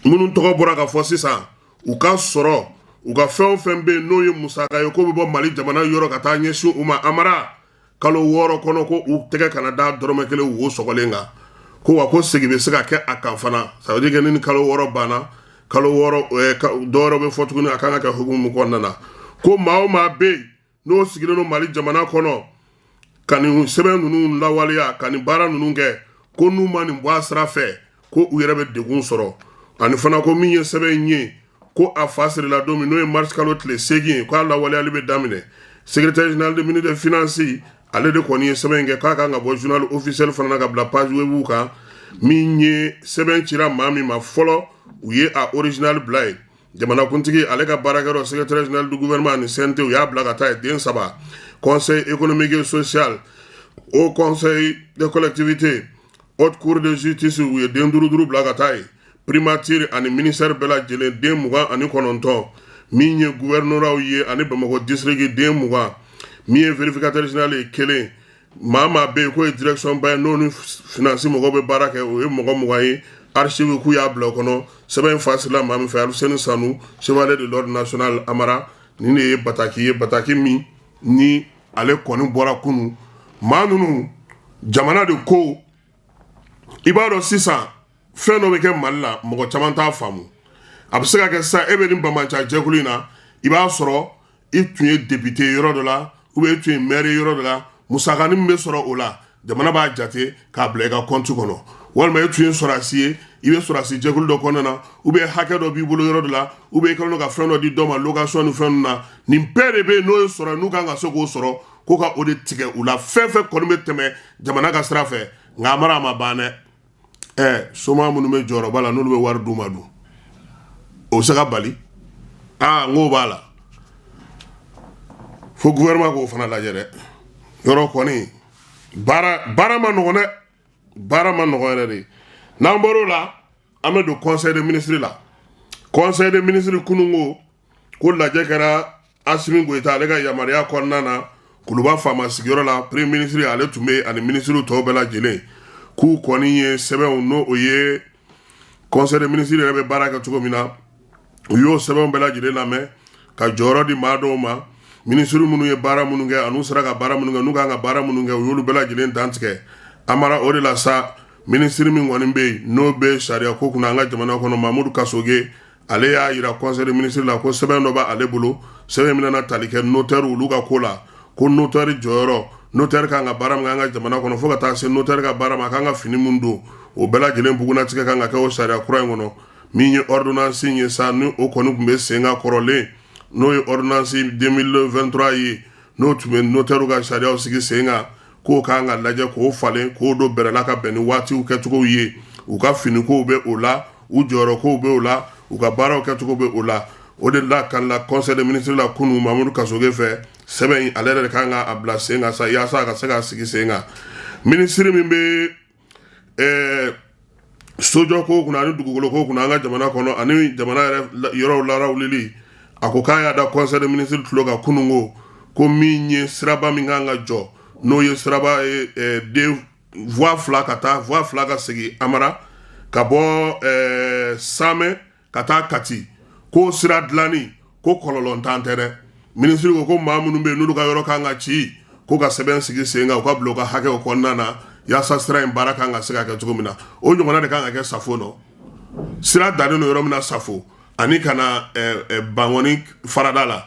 minnu tɔgɔ bɔra ka fɔ sisan, u ka sɔrɔ, u ka fɛn o fɛn bɛ yen n'o ye musaka ye, k'o bɛ bɔ Mali jamana yɔrɔ ka taa ɲɛsin u ma, Amara, kalo 6 kɔnɔ, ko u tɛgɛ kana da dɔrɔmɛ kelen wo sɔgɔlen kan. Ko wa ko segin bɛ se ka kɛ a kan fana. Ça veut dire que ni kalo 6 banna, kalo 6 dɔwɛrɛ bɛ fɔ tuguni, a kan ka kɛ hukumu min kɔnɔna na. Ko maa o maa bɛ yen n'o sigilen don Mali jamana kɔnɔ ka nin sɛbɛn ninnu lawaleya, ka nin baara ninnu kɛ, ko n'u ma nin bɔ a sira fɛ, ko u yɛrɛ bɛ degun sɔrɔ. Ani fana ko min ye sɛbɛn in ye, ko a fa sirila don min, n'o ye mars kalo tile 8 ye, k'a lawaleyali bɛ daminɛ. Secrétaire général de ministre des Finances, ale de kɔni ye sɛbɛn in kɛ, k'a kan ka bɔ journal officiel fana na ka bila page web kan. Min ye sɛbɛn cira maa min ma fɔlɔ, u ye a original bila yen. Jamanakuntigi ale ka baarakɛyɔrɔ, secrétaire général du gouvernement ani CNT, u y'a bila ka taa yen den 3. Conseil économique et social, Haut Conseil des collectivités, Haute Cour de justice, u ye den duuru duuru bila ka taa yen. Primature ani ministère bɛɛ lajɛlen, den 29. Min ye gouvernorat ye ani Bamakɔ district, den 20. Min ye vérificateur général ye, kelen. Maa maa bɛ yen k'o ye direction ba ye, n'o ni finance mɔgɔw bɛ baara kɛ, o ye mɔgɔ 20 ye. Archive, k'u y'a bila o kɔnɔ. Sɛbɛn in fasila maa min fɛ, Aluseni Sanu, chevalier de l'ordre national. Amara, nin de ye bataki ye, bataki min ni ale kɔni bɔra kunun. Maa ninnu, jamana de ko, i b'a dɔn sisan fɛn dɔ bɛ kɛ Mali la, mɔgɔ caman t'a faamu. A bɛ se ka kɛ sisan e bɛ nin banbaanci jɛkulu in na, i b'a sɔrɔ i tun ye député yɔrɔ dɔ la, ou bien i tun ye maire yɔrɔ dɔ la, musakanin min bɛ sɔrɔ o la, jamana b'a jate k'a bila i ka compte kɔnɔ. Walima i tun ye sɔrɔdasi ye, i bɛ sɔrɔdasi jɛkulu dɔ kɔnɔna na, ou bien hakɛ dɔ b'i bolo yɔrɔ dɔ la, ou bien i kɛlen don ka fɛn dɔ di dɔ ma, location ni fɛn ninnu na. Nin bɛɛ de bɛ yen n'o ye sɔrɔ, n'u kan ka se k'o sɔrɔ, ko ka o de tigɛ u la. Fɛn fɛn kɔni bɛ tɛmɛ jamana ka sira fɛ. Nka Amara, a ma ban dɛ. Ɛ soma minnu bɛ jɔyɔrɔba la, n'olu bɛ wari d'u ma dun, o bɛ se ka bali? Aa, n k'o b'a la, fo gouvernement k'o fana lajɛ dɛ. Yɔrɔ kɔni baara ma nɔgɔn dɛ, baara ma nɔgɔn yɛrɛ de. N'an bɔr'o la, an bɛ don conseil des ministres la. Conseil des ministres kunun, ko lajɛ kɛra Asimi Goyita ale ka yamaruya kɔnɔna na Kuluba faama sigiyɔrɔ la. Premier ministre ale tun bɛ, ani ministre tɔw bɛɛ lajɛlen. K'u kɔni ye sɛbɛnw, n'o o ye conseil des ministres yɛrɛ bɛ baara kɛ cogo min na, u y'o sɛbɛnw bɛɛ lajɛlen lamɛn ka jɔyɔrɔ di maa dɔw ma. Minisiri minnu ye baara minnu kɛ, an'u sera ka baara minnu kɛ, n'u kan ka baara minnu kɛ, u y'olu bɛɛ lajɛlen dantigɛ. Amara, o de la sa, minisiri min kɔni bɛ yen n'o bɛ sariya ko kunna an ka jamana kɔnɔ, Mamudu Kasoge, ale y'a yira conseil des ministres la ko sɛbɛn dɔ b'ale bolo, sɛbɛn min nana tali kɛ notaire olu ka ko la, ko notaire jɔyɔrɔ, notaire kan ka baara min kɛ an ka jamana kɔnɔ, fo ka taa se notaire ka baara ma, a kan ka fini min don, o bɛɛ lajɛlen bugunnatigɛ kan ka kɛ o sariya kura in kɔnɔ. Min ye ordonnance ye sa, ni o kɔni tun bɛ sen kan kɔrɔlen, n'o ye ordonnance 2023 ye, n'o tun bɛ notaire ka sariyaw sigi sen kan, k'o kan ka lajɛ k'o falen, k'o don bɛrɛ la ka bɛn ni waatiw kɛcogow ye. U ka finikow bɛ o la, u jɔyɔrɔkow bɛ o la, u ka baaraw kɛcogo bɛ o la. O de la kan la conseil des ministres la kunun, Mamudu Kasoge fɛ, sɛbɛn in, ale yɛrɛ de kan ka a bila sen kan sa, yaasa a ka se k'a sigi sen kan. Minisiri min bɛ sojɔ ko kunna ani dugukolo ko kunna an ka jamana kɔnɔ, ani jamana yɛrɛ yɔrɔw larawulili, a ko k'a y'a da conseil des ministres tulo kan kunun ko min ye siraba min kan ka jɔ, n'o ye siraba ye den voie 2 ka taa, voie 2 ka segin, Amara, ka bɔ Samɛ ka taa Kati, ko sira dilanni ko kɔlɔlɔntan tɛ dɛ. Minisiri ko ko maa minnu bɛ yen n'olu ka yɔrɔ kan ka ci, ko ka sɛbɛn sigi sen kan, u ka bila u ka hakɛw kɔnɔna na, yaasa sira in baara kan ka se ka kɛ cogo min na. O ɲɔgɔnna de kan ka kɛ Safo nɔ. Sira dannen don yɔrɔ min na Safo ani ka na Bankɔni farada la,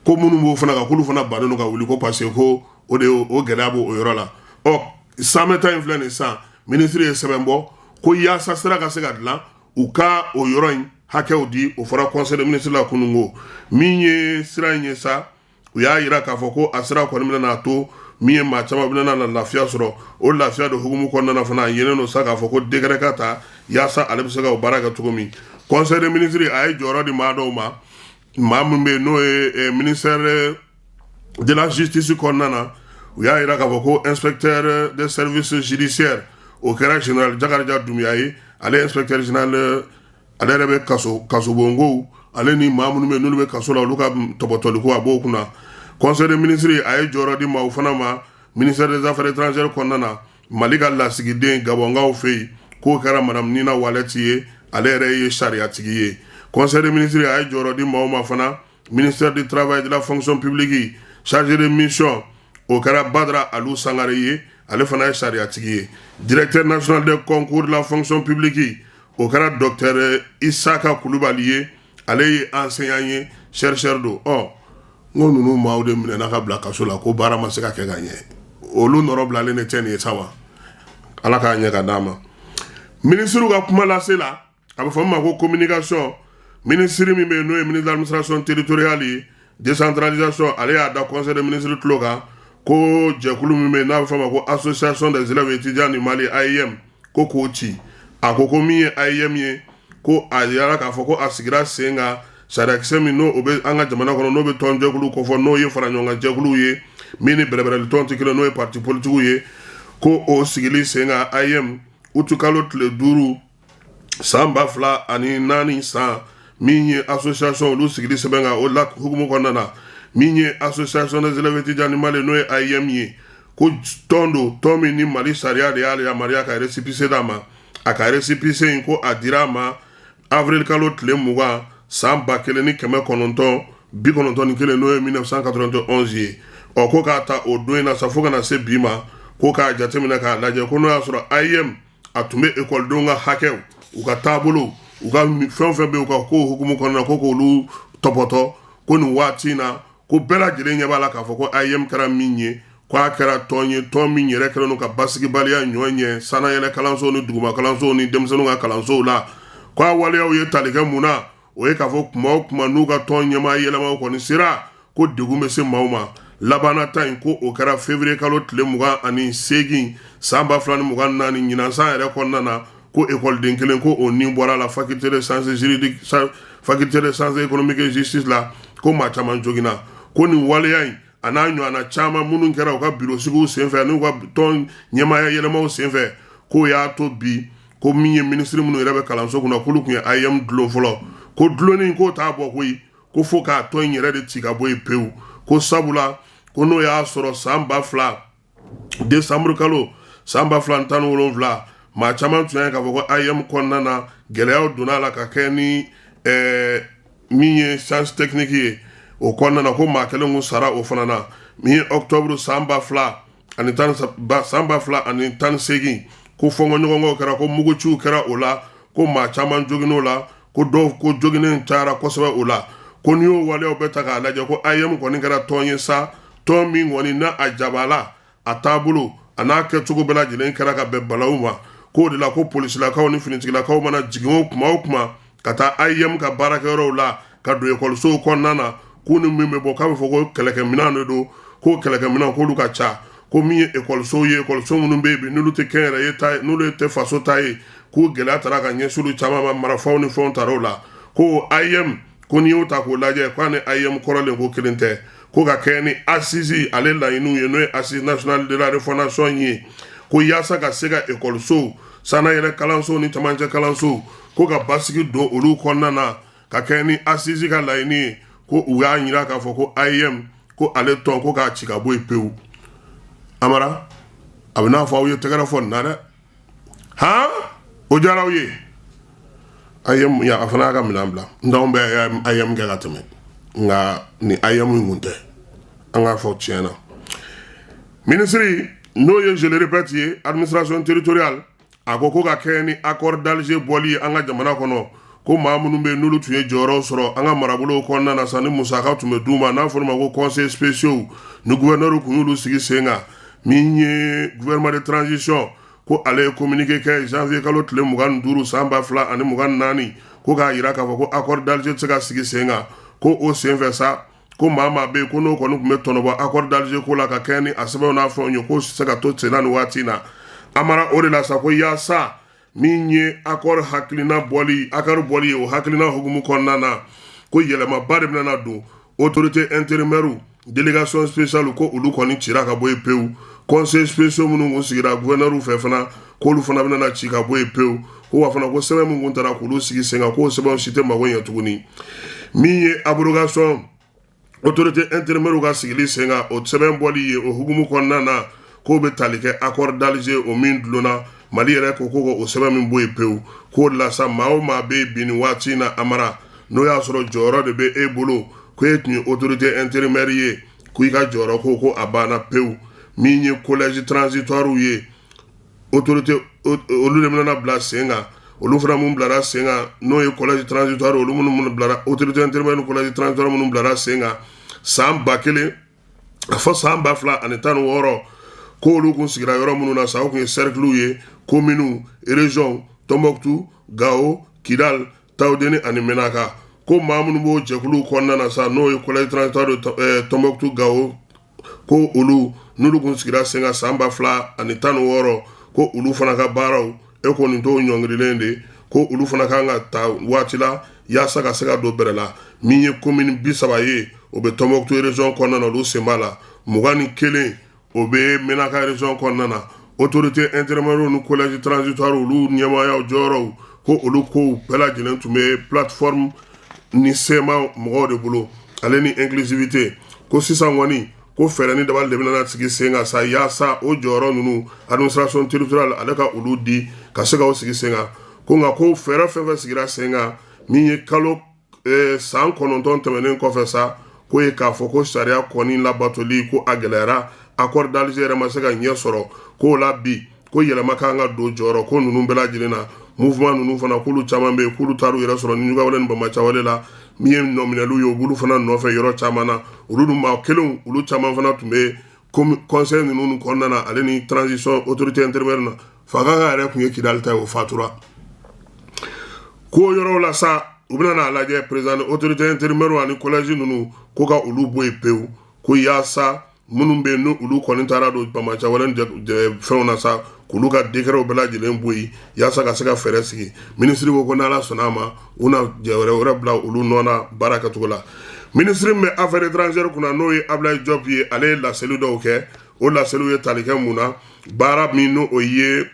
ko minnu b'o fana kan, k'olu fana bannen don ka wuli, ko parce que ko o de o gɛlɛya b'o yɔrɔ la. Ɔ Samɛ ta in filɛ nin sisan, minisiri ye sɛbɛn bɔ ko yaasa sira ka se ka dilan, u ka o yɔrɔ in hakɛw di. O fɔra conseil des ministres la kunun. Ko min ye sira in ye sa, u y'a yira k'a fɔ ko a sira kɔni bɛna n'a to min ye maa caman bɛna na lafiya sɔrɔ. O lafiya de hukumu kɔnɔna na fana, a yelen don sa k'a fɔ ko décret ka ta yaasa ale bɛ se ka o baara kɛ cogo min. Conseil des ministres a ye jɔyɔrɔ di maa dɔw ma. Maa min bɛ yen n'o ye ministère de la Justice kɔnɔna na, u y'a yira k'a fɔ ko inspecteur des services judiciaires, o kɛra général Jakarija Dunbiya ye. Ale inspecteur général, ale yɛrɛ bɛ kaso, kasobonkow, ale ni maa minnu bɛ n'olu bɛ kaso la, olu ka tɔbɔtɔliko, a b'o kunna. Conseil des ministres a ye jɔyɔrɔ di maaw fana ma ministère des Affaires étrangères kɔnɔna na. Mali ka lasigiden Gabɔnkaw fɛ yen, k'o kɛra madame Nina Walɛti ye, ale yɛrɛ ye sariyatigi ye. Conseil des ministres a ye jɔyɔrɔ di maaw ma fana ministère du Travail, de la Fonction publique. Chargé de mission, o kɛra Badara Alu Sangare ye, ale fana ye sariyatigi ye. Directeur national des concours de la fonction publique, o kɛra docteur Isaka Kulubali ye, ale ye enseignant ye, chercheur don. Ɔ, n ko ninnu maaw de minɛna ka bila kaso la ko baara ma se ka kɛ ka ɲɛ. Olu nɔrɔ bilalen de tɛ nin ye sa wa? Ala k'a ɲɛ ka d'a ma. Minisiriw ka kuma lase la, a bɛ fɔ min ma ko communication, minisiri min bɛ yen, n'o ye ministre de l'Administration territoriale ye, décentralisation, ale y'a da conseil des ministres tulo kan ko jɛkulu min bɛ yen, n'a bɛ fɔ a ma ko Association des élèves étudiants du Mali, AEM, ko k'o ci. A ko ko min ye AEM ye, ko a yira k'a fɔ ko a sigira sen kan sariyakisɛ min n'o o bɛ an ka jamana kɔnɔ, n'o bɛ tɔnjɛkulu kofɔ, n'o ye fara ɲɔgɔn kan jɛkuluw ye min ni bɛrɛbɛrɛli tɔn tɛ kelen, n'o ye parti politigiw ye, ko o sigili sen kan AEM utukalo tile 5 san 2004 san, min ye association olu sigili sɛbɛn kan. O la hukumu kɔnɔna na, min ye Association des élèves étudiants du Mali, n'o ye AEM ye, ko tɔn don, tɔn min ni Mali sariya de y'a yamaruya ka récépissé d'a ma. A ka récépissé in, ko a dira a ma avril kalo tile 20 san 1991, n'o ye 1991 ye. Ɔ, ko k'a ta o don in na sa fo ka na se bi ma, ko k'a jateminɛ k'a lajɛ ko n'o y'a sɔrɔ AEM a tun bɛ ekɔlidenw ka hakɛw, u ka taabolo, u ka fɛn o fɛn bɛ yen, u ka kow hukumu kɔnɔna na, ko k'olu tɔpɔtɔ, ko nin waati in na, ko bɛɛ lajɛlen ɲɛ b'a la k'a fɔ ko AEM kɛra min ye, ko a kɛra tɔn ye, tɔn min yɛrɛ kɛlen don ka basigibaliya ɲɔ ɲɛ sannayɛlɛ kalansow ni duguma kalansow ni denmisɛnninw ka kalansow la. Ko a waleyaw ye tali kɛ mun na? O ye k'a fɔ kuma o kuma n'u ka tɔn ɲɛmaa yɛlɛmaw kɔni sera, ko degun bɛ se maaw ma. Labanna ta in, ko o kɛra février kalo tile 28 san 2024, ɲinan san yɛrɛ kɔnɔna na, ko ekɔliden kelen, ko o ni bɔra la faculté de sciences juridiques, faculté de sciences économiques et justice la, ko maa caman joginna. Ko nin waleya in, a n'a ɲɔgɔnna caman minnu kɛra u ka biro sigiw senfɛ n'u ka tɔn ɲɛmaaya yɛlɛmaw senfɛ, k'o y'a to bi ko min ye minisiri minnu yɛrɛ bɛ kalanso kunna, k'olu tun ye AEM dulon fɔlɔ, ko dulonni k'o t'a bɔ koyi, ko fo k'a tɔn in yɛrɛ de ci ka bɔ yen pewu. Ko sabula ko n'o y'a sɔrɔ san 2000 décembre kalo san 2017, maa caman tun y'a ye k'a fɔ ko AEM kɔnɔna na, gɛlɛyaw donna a la ka kɛ ni min ye science technique ye o kɔnɔna na, ko maa kelen kun sara o fana na. Min ye octobre san 2010, san 2018, ko fɔnkɔɲɔgɔnkɔw kɛra, ko muguciw kɛra o la, ko maa caman joginn'o la, ko dɔw ko joginnen cayara kosɛbɛ o la. Ko n'i y'o waleyaw bɛɛ ta k'a lajɛ, ko AEM kɔni kɛra tɔn ye sa, tɔn min kɔni n'a a jabala, a taabolo a n'a kɛcogo bɛɛ lajɛlen kɛra ka bɛn balawu ma. K'o de la ko polisilakaw ni finitigilakaw mana jigin o kuma o kuma ka taa AEM ka baarakɛyɔrɔw la, ka don ekɔlisow kɔnɔna na, k'u ni min bɛ bɔ, k'a bɛ fɔ ko kɛlɛkɛminɛn de don, ko kɛlɛkɛminɛn k'olu ka ca. Ko min ye ekɔlisow ye, ekɔliso minnu bɛ yen bi, n'olu tɛ kɛnyɛrɛye ta ye, n'olu tɛ faso ta ye, k'u gɛlɛya taara ka ɲɛsin olu caman ma, marifaw ni fɛnw taara o la. Ko AEM, ko n'i y'o ta k'o lajɛ, k'a ni AEM kɔrɔlen ko kelen tɛ. Ko ka kɛɲɛ ni assise ale laɲiniw ye, n'o ye Assise nationale de la refondation ye, ko yaasa ka se ka ekɔlisow, sannayɛlɛ kalansow ni camancɛ kalansow, ko ka basigi don olu kɔnɔna na, ka kɛɲɛ ni assise ka laɲini ye, ko u y'a yira k'a fɔ ko AEM, ko ale tɔn, ko k'a ci ka bɔ yen pewu. Amara, a bɛ n'a fɔ aw ye tɛgɛrɛ fɔ nin na dɛ. Han, o diyara aw ye. AEM ya, a fana y'a ka minɛn bila. N t'anw bɛ AEM kɛ ka tɛmɛ, nka ni AEM in kun tɛ, an k'a fɔ tiɲɛ na. Minisiri, n'o ye, je le répète ye, administration territoriale, a ko ko ka kɛɲɛ ni accord d'Alger bɔli ye an ka jamana kɔnɔ, ko maa minnu bɛ yen, n'olu tun ye jɔyɔrɔ sɔrɔ an ka marabolow kɔnɔna na sa, ni musaka tun bɛ d'u ma, n'a fɔra ma ko conseils spéciaux, ni gouverneur tun y'olu sigi sen kan. Min ye gouvernement de transition, ko ale ye communiqué kɛ janvier kalo tile 25 san 2024, ko k'a jira k'a fɔ ko accord d'Alger tɛ se ka sigi sen kan. Ko o senfɛ sa, ko maa maa bɛ yen, ko n'o kɔni tun bɛ tɔnɔbɔ accord d'Alger ko la, ka kɛɲɛ ni a sɛbɛnw n'a fɛnw ye, k'o tɛ se ka to sen na nin waati in na. Amara, o de la sa, ko yaasa min ye accord hakilina bɔli, accord bɔli ye, o hakilina hukumu kɔnɔna na, ko yɛlɛmaba de bɛna na don autorité intérimaire, délégation spéciale, ko olu kɔni cira ka bɔ yen pewu. Conseils spéciaux minnu kun sigira gouverneur fɛ fana, k'olu fana bɛna na ci ka bɔ yen pewu. Ko wa fana, ko sɛbɛn min kun taara k'olu sigi sen kan, k'o sɛbɛnw si tɛ mago ɲɛ tuguni. Min ye abrogation Autorité intérimaire ka sigili sen kan, o sɛbɛn bɔli ye, o hukumu kɔnɔna na, k'o bɛ tali kɛ accord d'Alger, o min dulonna Mali yɛrɛ ko o sɛbɛn min bɔ yen pewu. K'o la sa, maa o maa bɛ yen bi nin waati in na, Amara, n'o y'a sɔrɔ jɔyɔrɔ de bɛ e bolo, ko e tun ye autorité intérimaire ye, ko i ka jɔyɔrɔ ko a banna pewu. Min ye collège transitoire ye, autorité olu de bɛna bila sen kan. Olu fana mun bilara sen kan, n'o ye collège transitoire, olu minnu bilara, autorité intérimaire ni collège transitoire minnu bilara sen kan san 1000 a fɔ san 2016, k'olu kun sigira yɔrɔ minnu na sa, o kun ye cercle ye, communes, région, Tombouctou, Gao, Kidal, Tawudeni ani Menaka. Ko maa minnu b'o jɛkuluw kɔnɔna na sa, n'o ye collège transitoire de Tombouctou, Gao, ko olu n'olu kun sigira sen kan san 2016, ko olu fana ka baaraw e ko nin t'o ɲɔngirilen de, ko olu fana kan ka ta waati la yaasa ka se ka don bɛrɛ la. Min ye commune 30 ye, o bɛ Tombouctou région kɔnɔna na, olu sen b'a la. 21, o bɛ Menaka région kɔnɔna na. Autorité intérimaire ni collège transitoire, olu ɲɛmaayaw jɔyɔrɔw, ko olu kow bɛɛ lajɛlen tun bɛ plateforme ni CMA mɔgɔw de bolo, ale ni inclusivité. Ko sisan kɔni, ko fɛɛrɛ ni dabali de bɛna sigi sen kan sa, yaasa o jɔyɔrɔ ninnu, administration territoriale ale ka olu di ka se k'o sigi sen kan. Ko nka ko fɛɛrɛ fɛn fɛn sigira sen kan, min ye kalo san 9 tɛmɛnen kɔfɛ sa, ko ye k'a fɔ ko sariya kɔni labatoli ko a gɛlɛyara, accord d'Alger yɛrɛ ma se ka ɲɛ sɔrɔ. K'o la bi, ko yɛlɛma kan ka don jɔyɔrɔ ko ninnu bɛɛ lajɛlen na. Mouvement ninnu fana, k'olu caman bɛ yen, k'olu taar'u yɛrɛ sɔrɔ ni ɲugawale ni bamacawale la. Min ye nɔminɛliw ye, u b'olu fana nɔfɛ yɔrɔ caman na. Olu dun maa kelenw, olu caman fana tun bɛ conseil ninnu kɔnɔna na, ale ni transition autorité intérimaire na. Fanga yɛrɛ tun ye Kidali ta ye, o fatura. Ko yɔrɔw la sa, u bɛna n'a lajɛ, président autorité intérimaire ani collège ninnu, ko ka olu bɔ yen pewu, ko yaasa minnu bɛ yen, n'olu olu kɔni taara don bamacawale fɛnw na sa, k'olu ka décretw bɛɛ lajɛlen bɔ yen, yaasa ka se ka fɛɛrɛ sigi. Minisiri ko n'Ala sɔnna a ma, u na jɛ wɛrɛ bila olu nɔ na baara kɛcogo la. Minisiri min bɛ affaires étrangères kunna, n'o ye Ablaye Diop ye, ale ye laseli dɔw kɛ. O laseliw ye tali kɛ mun na? Baara min n'o o ye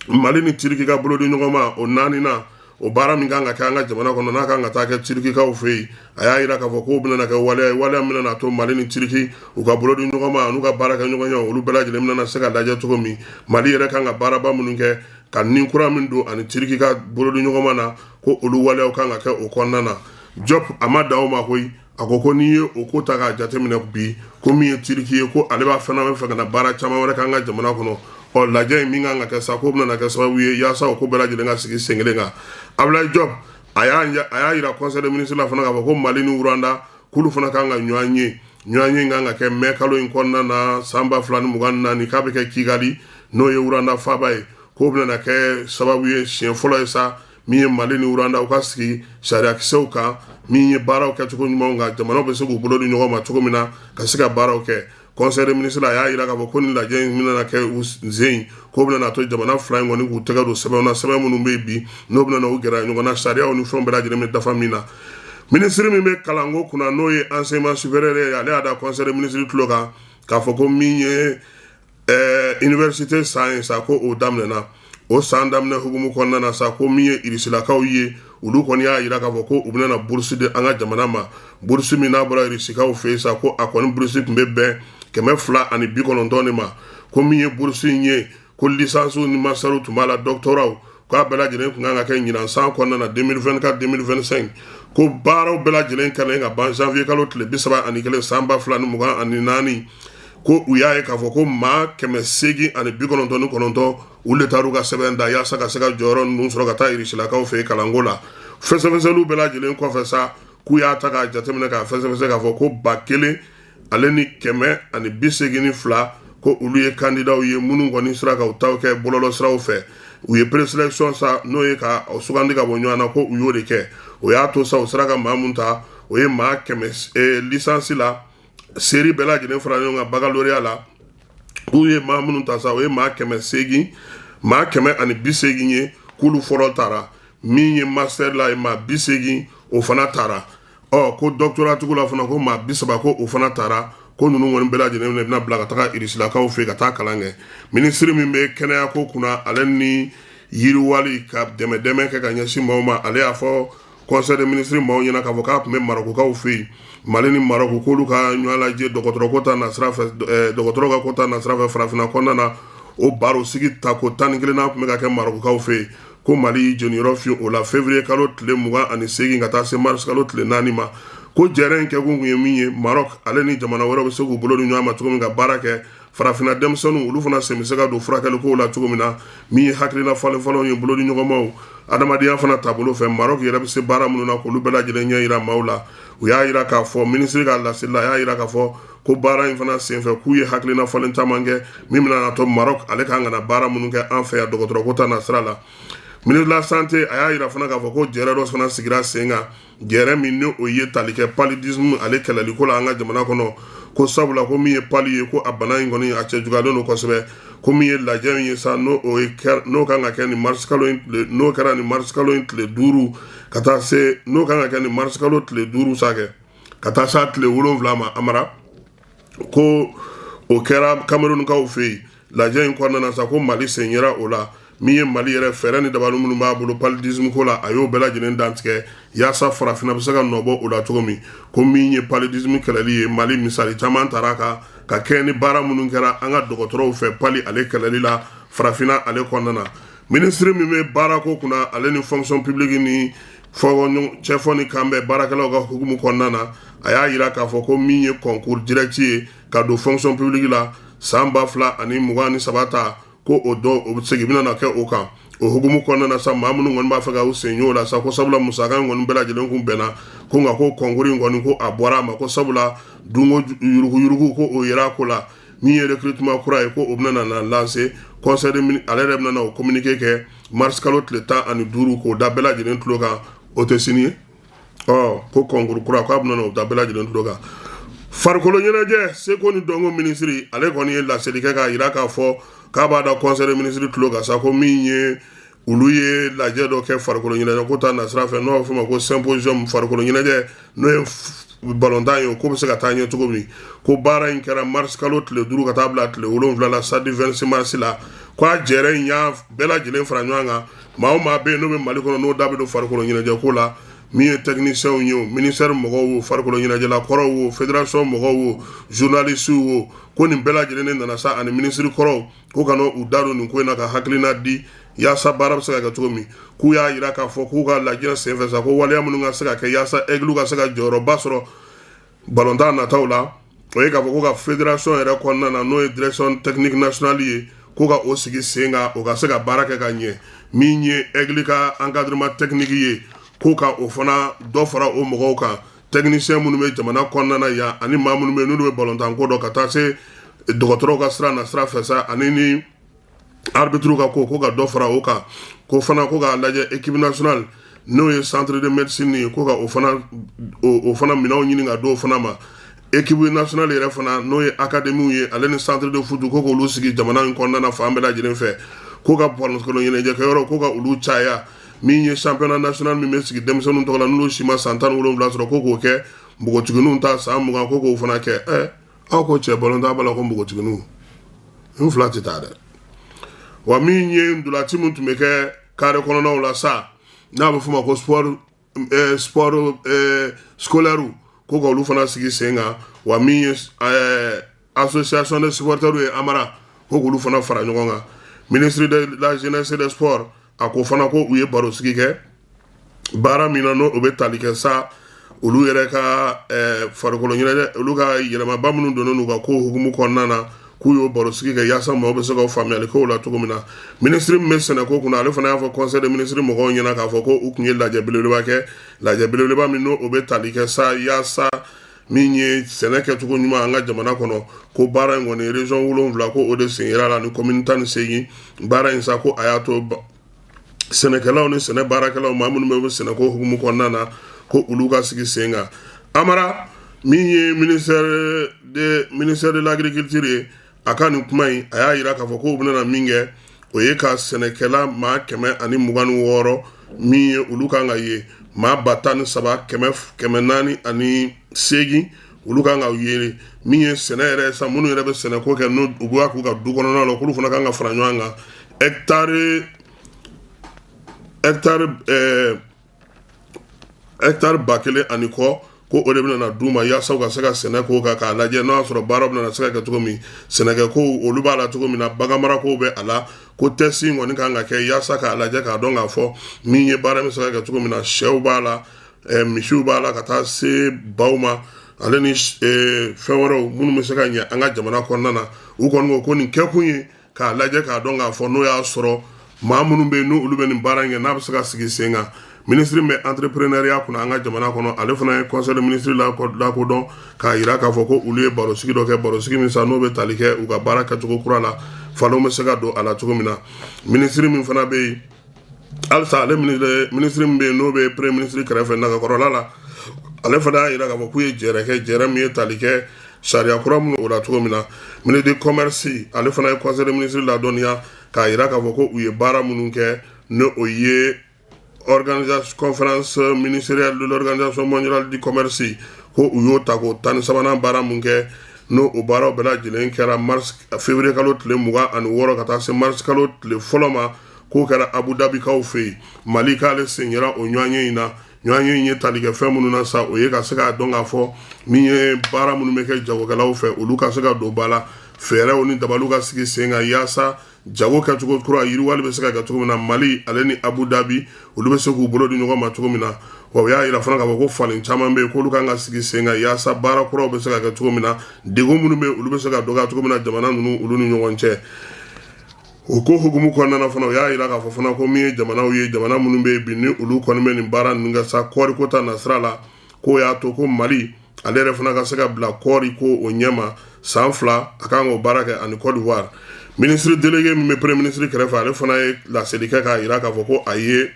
Mali ni Tiriki ka bolodi ɲɔgɔn ma, o naaninan, o baara min kan ka kɛ an ka jamana kɔnɔ, n'a kan ka taa kɛ Tirikikaw fɛ yen. A y'a jira k'a fɔ k'o bɛna kɛ waleya ye, waleya min bɛna to Mali ni Tiriki u ka bolodi ɲɔgɔn ma, n'u ka baara kɛ ɲɔgɔn ye, olu bɛɛ lajɛlen bɛna se ka lajɛ cogo min. Mali yɛrɛ kan ka baaraba minnu kɛ ka ni kura min don ani Tiriki ka bolodi ɲɔgɔn ma na, ko olu waleyaw kan ka kɛ o kɔnɔna na. Diop a ma dan o ma koyi. A ko ko n'i ye o ko ta k'a jateminɛ bi, ko min ye Tiriki ye, ko ale b'a fana bɛ fɛ ka na baara caman wɛrɛ k'an ka jamana kɔnɔ. Ɔ lajɛ in min kan ka kɛ sa, k'o bɛna kɛ sababu ye yaasa o ko bɛɛ lajɛlen ka sigi sen kelen kan. Ablaye Diop a y'a jira conseil des ministres la fana k'a fɔ ko Mali ni Rwanda, k'olu fana kan ka ɲɔgɔn ye. Ɲɔgɔn ye kan ka kɛ mɛ kalo in kɔnɔna na san 2024, k'a bɛ kɛ Kigali, n'o ye Rwanda faaba ye. K'o bɛna kɛ sababu ye, siɲɛ fɔlɔ ye sa, min ye Mali ni Rwanda u ka sigi sariyakisɛw kan, min ye baaraw kɛcogo ɲumanw kan, jamanaw bɛ se k'u bolo di ɲɔgɔn ma cogo min na ka se ka baaraw kɛ. Conseil des ministres a y'a jira k'a fɔ ko nin lajɛ in bɛna kɛ u sen in, k'o bɛna to jamana fila in kɔni k'u tɛgɛ don sɛbɛnw na, sɛbɛn minnu bɛ yen bi, n'o bɛna u gɛrɛ ɲɔgɔn na, sariyaw ni fɛnw bɛɛ lajɛlen bɛ dafa min na. Minisiri min bɛ kalanko kunna, n'o ye enseignement supérieur ye, ale y'a da conseil des ministres tulo kan k'a fɔ ko min ye université san ye sa, ko o daminɛna. O san daminɛ hukumu kɔnɔna na sa, ko min ye irisilakaw ye, olu kɔni y'a jira k'a fɔ ko u bɛna bourse di an ka jamana ma. Bourse min n'a bɔra irisikaw fɛ yen sa, ko a kɔni bourse tun bɛ bɛn 290 de ma. Ko min ye bourse in ye, ko licence ni master tun b'a la, doctorat, k'a bɛɛ lajɛlen tun kan ka kɛ ɲinan san kɔnɔna na 2024 2025. Ko baaraw bɛɛ lajɛlen kɛlen ka ban janvier kalo tile 31 san 2024, ko u y'a ye k'a fɔ ko maa 899, olu de taar'u ka sɛbɛn da yaasa ka se ka jɔyɔrɔ ninnu sɔrɔ ka taa irisilakaw fɛ yen kalanko la. Fɛsɛfɛsɛliw bɛɛ lajɛlen kɔfɛ sa, k'u y'a ta k'a jateminɛ k'a fɛsɛfɛsɛ k'a fɔ ko 1182, ko olu ye kandidaw ye minnu kɔni sera ka u taw kɛ bɔlɔlɔ siraw fɛ. U ye présélection sa, n'o ye ka sugandi ka bɔ ɲɔgɔn na, ko u y'o de kɛ. O y'a to sa, u sera ka maa mun ta, o ye maa 100 licence la, série bɛɛ lajɛlen fara ɲɔgɔn kan, baccalauréat la, k'u ye maa minnu ta sa, o ye maa 800, maa 180 ye, k'olu fɔlɔ tara. Min ye master la ye, maa 80, o fana tara. Ɔ ko doctorat tigiw la fana, ko maa 30, ko o fana tara. Ko ninnu kɔni bɛɛ lajɛlen bɛna bila ka taga irisilakaw fɛ ka taa kalan kɛ. Minisiri min bɛ kɛnɛya ko kunna, ale ni yiriwali ka dɛmɛ kɛ ka ɲɛsin maaw ma, ale y'a fɔ Conseil des ministres maaw ɲɛna k'a fɔ k'a tun bɛ Marɔkukaw fɛ yen. Mali ni Marɔku k'olu ka ɲɔgɔn lajɛ dɔgɔtɔrɔ ko ta nasira fɛ, dɔgɔtɔrɔ ka ko ta nasira fɛ farafinna kɔnɔna na, o baro sigi tako 11nan tun bɛ ka kɛ Marɔkukaw fɛ yen, ko Mali y'i jeniyɔrɔ fin o la février kalo tile 28 ka taa se mars kalo tile 4 ma. Ko jɛrɛ in kɛkun kun ye min ye, Maroc ale ni jamana wɛrɛw bɛ se k'u bolo di ɲɔgɔn ma cogo min ka baara kɛ, farafinna denmisɛnninw olu fana sen bɛ se ka don furakɛli kow la cogo min na, min ye hakilina falen falenw ye, bolo di ɲɔgɔnmaw, adamadenya fana taabolo fɛ, Maroc yɛrɛ bɛ se baara minnu na, k'olu bɛɛ lajɛlen ɲɛ yira maaw la. U y'a yira k'a fɔ, minisiri ka laseli la, a y'a yira k'a fɔ ko baara in fana senfɛ, k'u ye hakilina falen caman kɛ min bɛna na to Maroc ale kan ka na baara minnu kɛ an fɛ yan dɔgɔtɔrɔ ko ta nasira la. Ministre de la Santé, a y'a yira fana k'a fɔ ko jɛrɛ dɔ fana sigira sen kan, jɛrɛ min ni o ye tali kɛ paludisme ale kɛlɛliko la an ka jamana kɔnɔ, ko sabula ko min ye palu ye, ko a bana in kɔni a cɛjuguyalen don kosɛbɛ. Ko min ye lajɛ min ye sa, n'o o ye n'o kan ka kɛ nin mars kalo in tile, n'o kɛra nin mars kalo in tile 5 ka taa se, n'o kan ka kɛ nin mars kalo tile 5 sa kɛ ka taa se tile 7 ma, Amara, ko o kɛra Kamerunkaw fɛ yen. Lajɛ in kɔnɔna na sa, ko Mali sen yera o la. Min ye Mali yɛrɛ fɛɛrɛ ni dabali minnu b'a bolo paludisme ko la, a y'o bɛɛ lajɛlen dantigɛ yaasa farafinna bɛ se ka nɔbɔ o la cogo min. Ko min ye paludisme kɛlɛli ye, Mali misali caman tara kan ka kɛ ni baara minnu kɛra an ka dɔgɔtɔrɔw fɛ pali ale kɛlɛli la farafinna ale kɔnɔna na. Minisiri min bɛ baarako kunna, ale ni fonction publique ni cɛfɔ ni kanbɛn baarakɛlaw ka hukumu kɔnɔna na, a y'a yira k'a fɔ ko min ye concours direct ye ka don fonction publique la san 2023 ta, ko o dɔ o segin bɛna na kɛ o kan. O hukumu kɔnɔna na sa, maa minnu kɔni b'a fɛ ka u sen y'o la sa, ko sabula musaka in kɔni bɛɛ lajɛlen kun bɛnna ko, nka ko concours in kɔni, ko a bɔra a ma, ko sabula dunko yuruguyurugu ko o yera ko la. Min ye recrutement kura ye, ko o bɛna na lancer conseil de ale yɛrɛ bɛna na o communiqué kɛ mars kalo tile 15 k'o da bɛɛ lajɛlen tulo kan. O tɛ sini ye. Ɔ ko concours kura, k'a bɛna na o da bɛɛ lajɛlen tulo kan. Farikolo ɲɛnajɛ, seko ni dɔnko minisiri, ale kɔni ye laseli kɛ k'a yira k'a fɔ k'a b'a da conseil des ministres tulo kan sa, ko min ye olu ye lajɛ dɔ kɛ farikolo ɲɛnajɛ ko ta nasira fɛ, n'o b'a fɔ ma ko symposium farikolo ɲɛnajɛ, n'o ye balontan ye, ko bɛ se ka taa ɲɛ cogo min. Ko baara in kɛra mars kalo tile 5 ka taa bila tile 7 la, samedi 26 mars la. Ko a jɛrɛ in y'a bɛɛ lajɛlen fara ɲɔgɔn kan, maa o maa bɛ yen n'o bɛ Mali kɔnɔ, n'o da bɛ don farikolo ɲɛnajɛ ko la, min ye techniciens ye o, ministère mɔgɔw o, farikolo ɲɛnajɛla kɔrɔw o, fédération mɔgɔw o, journalistes o, ko nin bɛɛ lajɛlen de nana sa, ani minisiri kɔrɔw, ko ka u da don nin ko in na ka hakilina di yaasa baara bɛ se ka kɛ cogo min. K'u y'a yira k'a fɔ k'u ka lajɛ senfɛ sa, ko waleya minnu ka se ka kɛ yaasa Aigle ka se ka jɔyɔrɔba sɔrɔ balontan nataw la, o ye k'a fɔ ko ka fédération yɛrɛ kɔnɔna na, n'o ye direction technique nationale ye, ko ka o sigi sen kan, o ka se ka baara kɛ ka ɲɛ. Min ye Aigle ka encadrement technique ye, ko ka o fana dɔ fara o mɔgɔw kan, technicien minnu bɛ jamana kɔnɔna na yan, ani maa minnu bɛ yen n'olu bɛ balontan ko dɔn, ka taa se dɔgɔtɔrɔw ka sira na sira fɛ sa, ani ni arbitre ka ko ka dɔ fara o kan. Ko fana ko k'a lajɛ équipe nationale, n'o ye centre de médecine ye, ko ka o fana minɛnw ɲini ka d'o fana ma. Équipe nationale yɛrɛ fana, n'o ye académie ye, ale ni centre de foot, ko k'olu sigi jamana in kɔnɔna na fan bɛɛ lajɛlen fɛ. Ko ka farikolo ɲɛnajɛkɛyɔrɔ, ko ka olu caya. Min ye championnat national min bɛ sigi denmisɛnninw tɔgɔ la, n'olu si ma san 17 sɔrɔ, ko k'o kɛ, npogotigininw ta san 20, ko k'o fana kɛ. Ɛ, aw ko cɛ balontan b'a la, ko npogotigininw n fila tɛ taa dɛ. Wa min ye ntolaci min tun bɛ kɛ carré kɔnɔnaw la sa, n'a bɛ f'o ma ko sport scolaire, ko ka olu fana sigi sen kan. Wa min ye association de supporters ye, Amara, ko k'olu fana fara ɲɔgɔn kan. Ministre de la Jeunesse et des Sports, a ko fana ko u ye baro sigi kɛ baara min na, n'o o bɛ tali kɛ sa olu yɛrɛ ka farikolo ɲɛnajɛ, olu ka yɛlɛmaba minnu donnen n'u ka ko hukumu kɔnɔna na, k'u y'o baro sigi kɛ yaasa maaw bɛ se ka faamuyali k'o la cogo min na. Minisiri min bɛ sɛnɛko kunna, ale fana y'a fɔ conseil des ministres mɔgɔw ɲɛna k'a fɔ ko u tun ye lajɛ belebeleba kɛ, lajɛ belebeleba min n'o o bɛ tali kɛ sa yaasa min ye sɛnɛ kɛcogo ɲuman an ka jamana kɔnɔ. Ko baara in kɔni, région 7, ko o de sen yera la ni commune 18. Baara in sa, ko a y'a to sɛnɛkɛlaw ni sɛnɛ baarakɛlaw, maa minnu bɛ sɛnɛko hukumu kɔnɔna na, ko olu ka sigi sen kan. Amara, min ye ministère de l'Agriculture ye, a ka nin kuma in, a y'a yira k'a fɔ k'o bɛna min kɛ, o ye ka sɛnɛkɛla maa 126 min ye, olu kan ka ye maa 13,408, olu kan ka ye min ye sɛnɛ yɛrɛ sa, minnu yɛrɛ bɛ sɛnɛko kɛ, n'u u b'a k'u ka du kɔnɔna la, k'olu fana kan ka fara ɲɔgɔn kan, hectare hectare hectare 1000 ani kɔ, ko o de bɛna na d'u ma yaasa u ka se ka sɛnɛ k'o kan, k'a lajɛ n'o y'a sɔrɔ baara bɛna se ka kɛ cogo min, sɛnɛkɛkow olu b'a la cogo min na, baganmarakow bɛ a la. Ko test in kɔni kan ka kɛ yaasa k'a lajɛ k'a dɔn k'a fɔ min ye baara bɛ se ka kɛ cogo min na, sɛw b'a la, misiw b'a la, ka taa se baw ma, ale ni fɛn wɛrɛw minnu bɛ se ka ɲɛ an ka jamana kɔnɔna na. U kɔni ko ko nin kɛkun ye k'a lajɛ k'a dɔn k'a fɔ n'o y'a sɔrɔ maa minnu bɛ yen n'olu bɛ nin baara in kɛ, n'a bɛ se ka sigi sen kan. Minisiri min bɛ entrepreneuriat kunna an ka jamana kɔnɔ, ale fana ye conseil des ministres lakodɔn k'a jira k'a fɔ ko olu ye barosigi dɔ kɛ, barosigi min sa n'o bɛ tali kɛ u ka baara kɛcogo kura la, falenw bɛ se ka don a la cogo min na. Minisiri min fana bɛ yen halisa, ale minisiri min bɛ yen n'o bɛ premier ministre kɛrɛfɛ nagakɔrɔla la, ale fana y'a jira k'a fɔ k'u ye jɛrɛ kɛ, jɛrɛ min ye tali kɛ sariya kura minnu o la cogo min na. Ministre de commerce, ale fana ye conseil des ministres ladɔnniya k'a jira k'a fɔ ko u ye baara minnu kɛ, ni o ye organisation conférence ministérielle de l'Organisation mondiale du commerce, ko u y'o ta ko 13nan baara mun kɛ, n'o o baaraw bɛɛ lajɛlen kɛra mars février kalo tile 26 ka taa se mars kalo tile fɔlɔ ma, k'o kɛra Abu Dhabikaw fɛ yen. Mali k'ale sen yera o ɲɔgɔnye in na. Ɲɔgɔnye in ye tali kɛ fɛn minnu na sa, o ye ka se k'a dɔn k'a fɔ min ye baara minnu bɛ kɛ jagokɛlaw fɛ, olu ka se ka don ba la, fɛɛrɛw ni dabaliw ka sigi sen kan yaasa jago kɛcogo kura yiriwali bɛ se ka kɛ cogo min na, Mali ale ni Abu Dhabi olu bɛ se k'u bolo di ɲɔgɔn ma cogo min na. Wa u y'a jira fana k'a fɔ ko falen caman bɛ yen k'olu kan ka sigi sen kan yaasa baara kuraw bɛ se ka kɛ cogo min na, degun minnu bɛ yen olu bɛ se ka dɔgɔya cogo min na jamana ninnu olu ni ɲɔgɔn cɛ. O ko hukumu kɔnɔna na fana, u y'a jira k'a fɔ fana ko min ye jamanaw ye, jamana minnu bɛ yen bi ni olu kɔni bɛ nin baara ninnu kɛ sa kɔɔriko ta nasira la, k'o y'a to ko Mali ale yɛrɛ fana ka se ka bila kɔɔri ko o ɲɛma san 2, a kan k'o baara kɛ ani Côte d'Ivoire. Ministre délégué min bɛ premier ministre kɛrɛfɛ, ale fana ye laseli kɛ k'a jira k'a fɔ ko a ye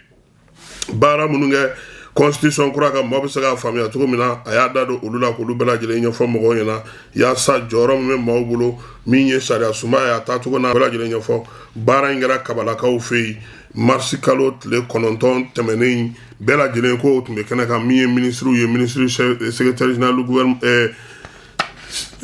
baara minnu kɛ constitution kura kan, mɔgɔ bɛ se k'a faamuya cogo min na, a y'a da don olu la k'olu bɛɛ lajɛlen ɲɛfɔ mɔgɔw ɲɛna yaasa jɔyɔrɔ min bɛ maaw bolo, min ye sariya sunba ye, a taacogo n'a bɛɛ lajɛlen ɲɛfɔ. Baara in kɛra kabalakaw fɛ yen marisi kalo tile 9 tɛmɛnen. Bɛɛ lajɛlen ko tun bɛ kɛnɛ kan, min ye minisiriw ye, minisiri secrétaire général du gouvernement,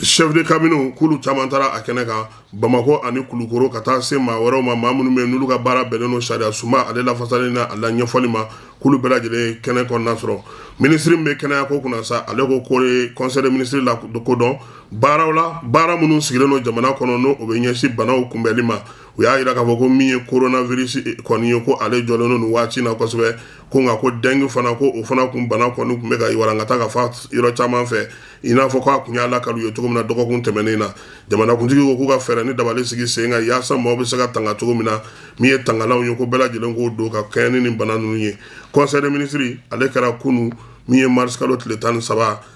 chef de cabinet, k'olu caman taara a kɛnɛ kan, Bamakɔ ani Kulukoro, ka taa se maa wɛrɛw ma, maa minnu bɛ n'olu ka baara bɛnnen don sariya sunba ale lafasali na a la ɲɛfɔli ma, k'olu bɛɛ lajɛlen kɛnɛ kɔnɔna sɔrɔ. Minisiri min bɛ kɛnɛya ko kunna sa, ale ko ko ye conseil des ministres la kodɔn baaraw la, baara minnu sigilen don jamana kɔnɔ n'o o bɛ ɲɛsin banaw kunbɛnli ma. U y'a jira k'a fɔ ko min ye coronavirus kɔni ye, ko ale jɔlen don nin waati in na kosɛbɛ, ko nka ko dengue fana, ko o fana kun bana kɔni tun bɛ ka warankata ka fa yɔrɔ caman fɛ, i n'a fɔ k'a kun y'a lakali u ye cogo min na dɔgɔkun tɛmɛnen na. Jamanakuntigi ko k'u ka fɛɛrɛ ni dabali sigi sen kan yaasa maaw bɛ se ka tanga cogo min na, min ye tangalanw ye, ko bɛɛ lajɛlen k'o don ka kɛɲɛ ni nin bana ninnu ye. Conseil des ministres ale kɛra kunu, min ye mars kalo tile 13.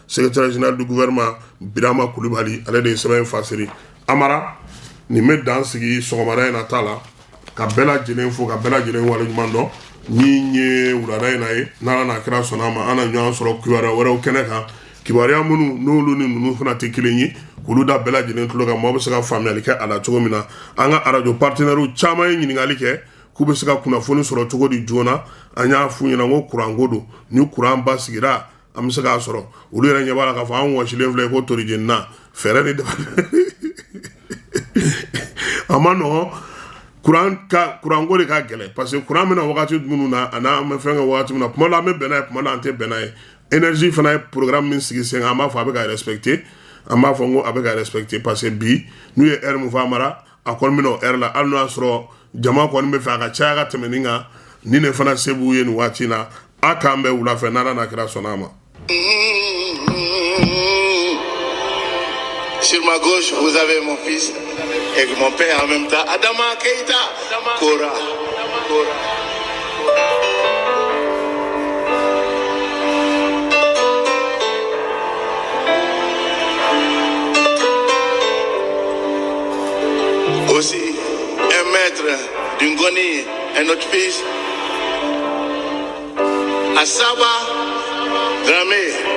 Secrétaire général du gouvernement Birama Kulibali, ale de ye sɛbɛn in fasiri. Amara, nin bɛ dan sigi sɔgɔmada in na ta la, ka bɛɛ lajɛlen fo, ka bɛɛ lajɛlen waleɲuman dɔn. Min ye wulada in na ye, n'Ala n'a kira sɔnna a ma, an na ɲɔgɔn sɔrɔ kibaruya wɛrɛw kɛnɛ kan, kibaruya minnu n'olu ni ninnu fana tɛ kelen ye, k'olu da bɛɛ lajɛlen tulo kan, maaw bɛ se ka faamuyali kɛ a la cogo min na. An ka arajo partenaires caman ye ɲininkali kɛ k'u bɛ se ka kunnafoni sɔrɔ cogo di joona. An y'a f'u ɲɛna ko kuranko don, ni kuran basigira an bɛ se k'a sɔrɔ. Olu yɛrɛ ɲɛ b'a la k'a fɔ an wɔsilen filɛ ko torijenina fɛɛrɛ ni a ma nɔgɔn. Kuran ka kuranko de ka gɛlɛn, parce que kuran bɛna wagati minnu na ani an bɛ fɛn kɛ wagati min na, kuma dɔ an bɛ bɛn n'a ye, kuma dɔ an tɛ bɛn n'a ye. Énergie fana ye programme min sigi sen kan, an b'a fɔ a bɛ ka respecter, an b'a fɔ n ko a bɛ ka respecter, parce que bi n'u ye heure min fɔ a mara, a kɔni bɛna o heure la, hali n'o y'a sɔrɔ jama kɔni bɛ fɛ a ka caya ka tɛmɛ nin kan. Ni ne fana se b'u ye nin waati in na, a k'an bɛn wula fɛ, n'Ala n'a kira sɔnna a ma. Sur ma gauche, vous avez mon fils et mon père en même temps, Adama Keita Kora. Kora. Aussi, un maître du ngoni, un autre fils, Asaba Dramé.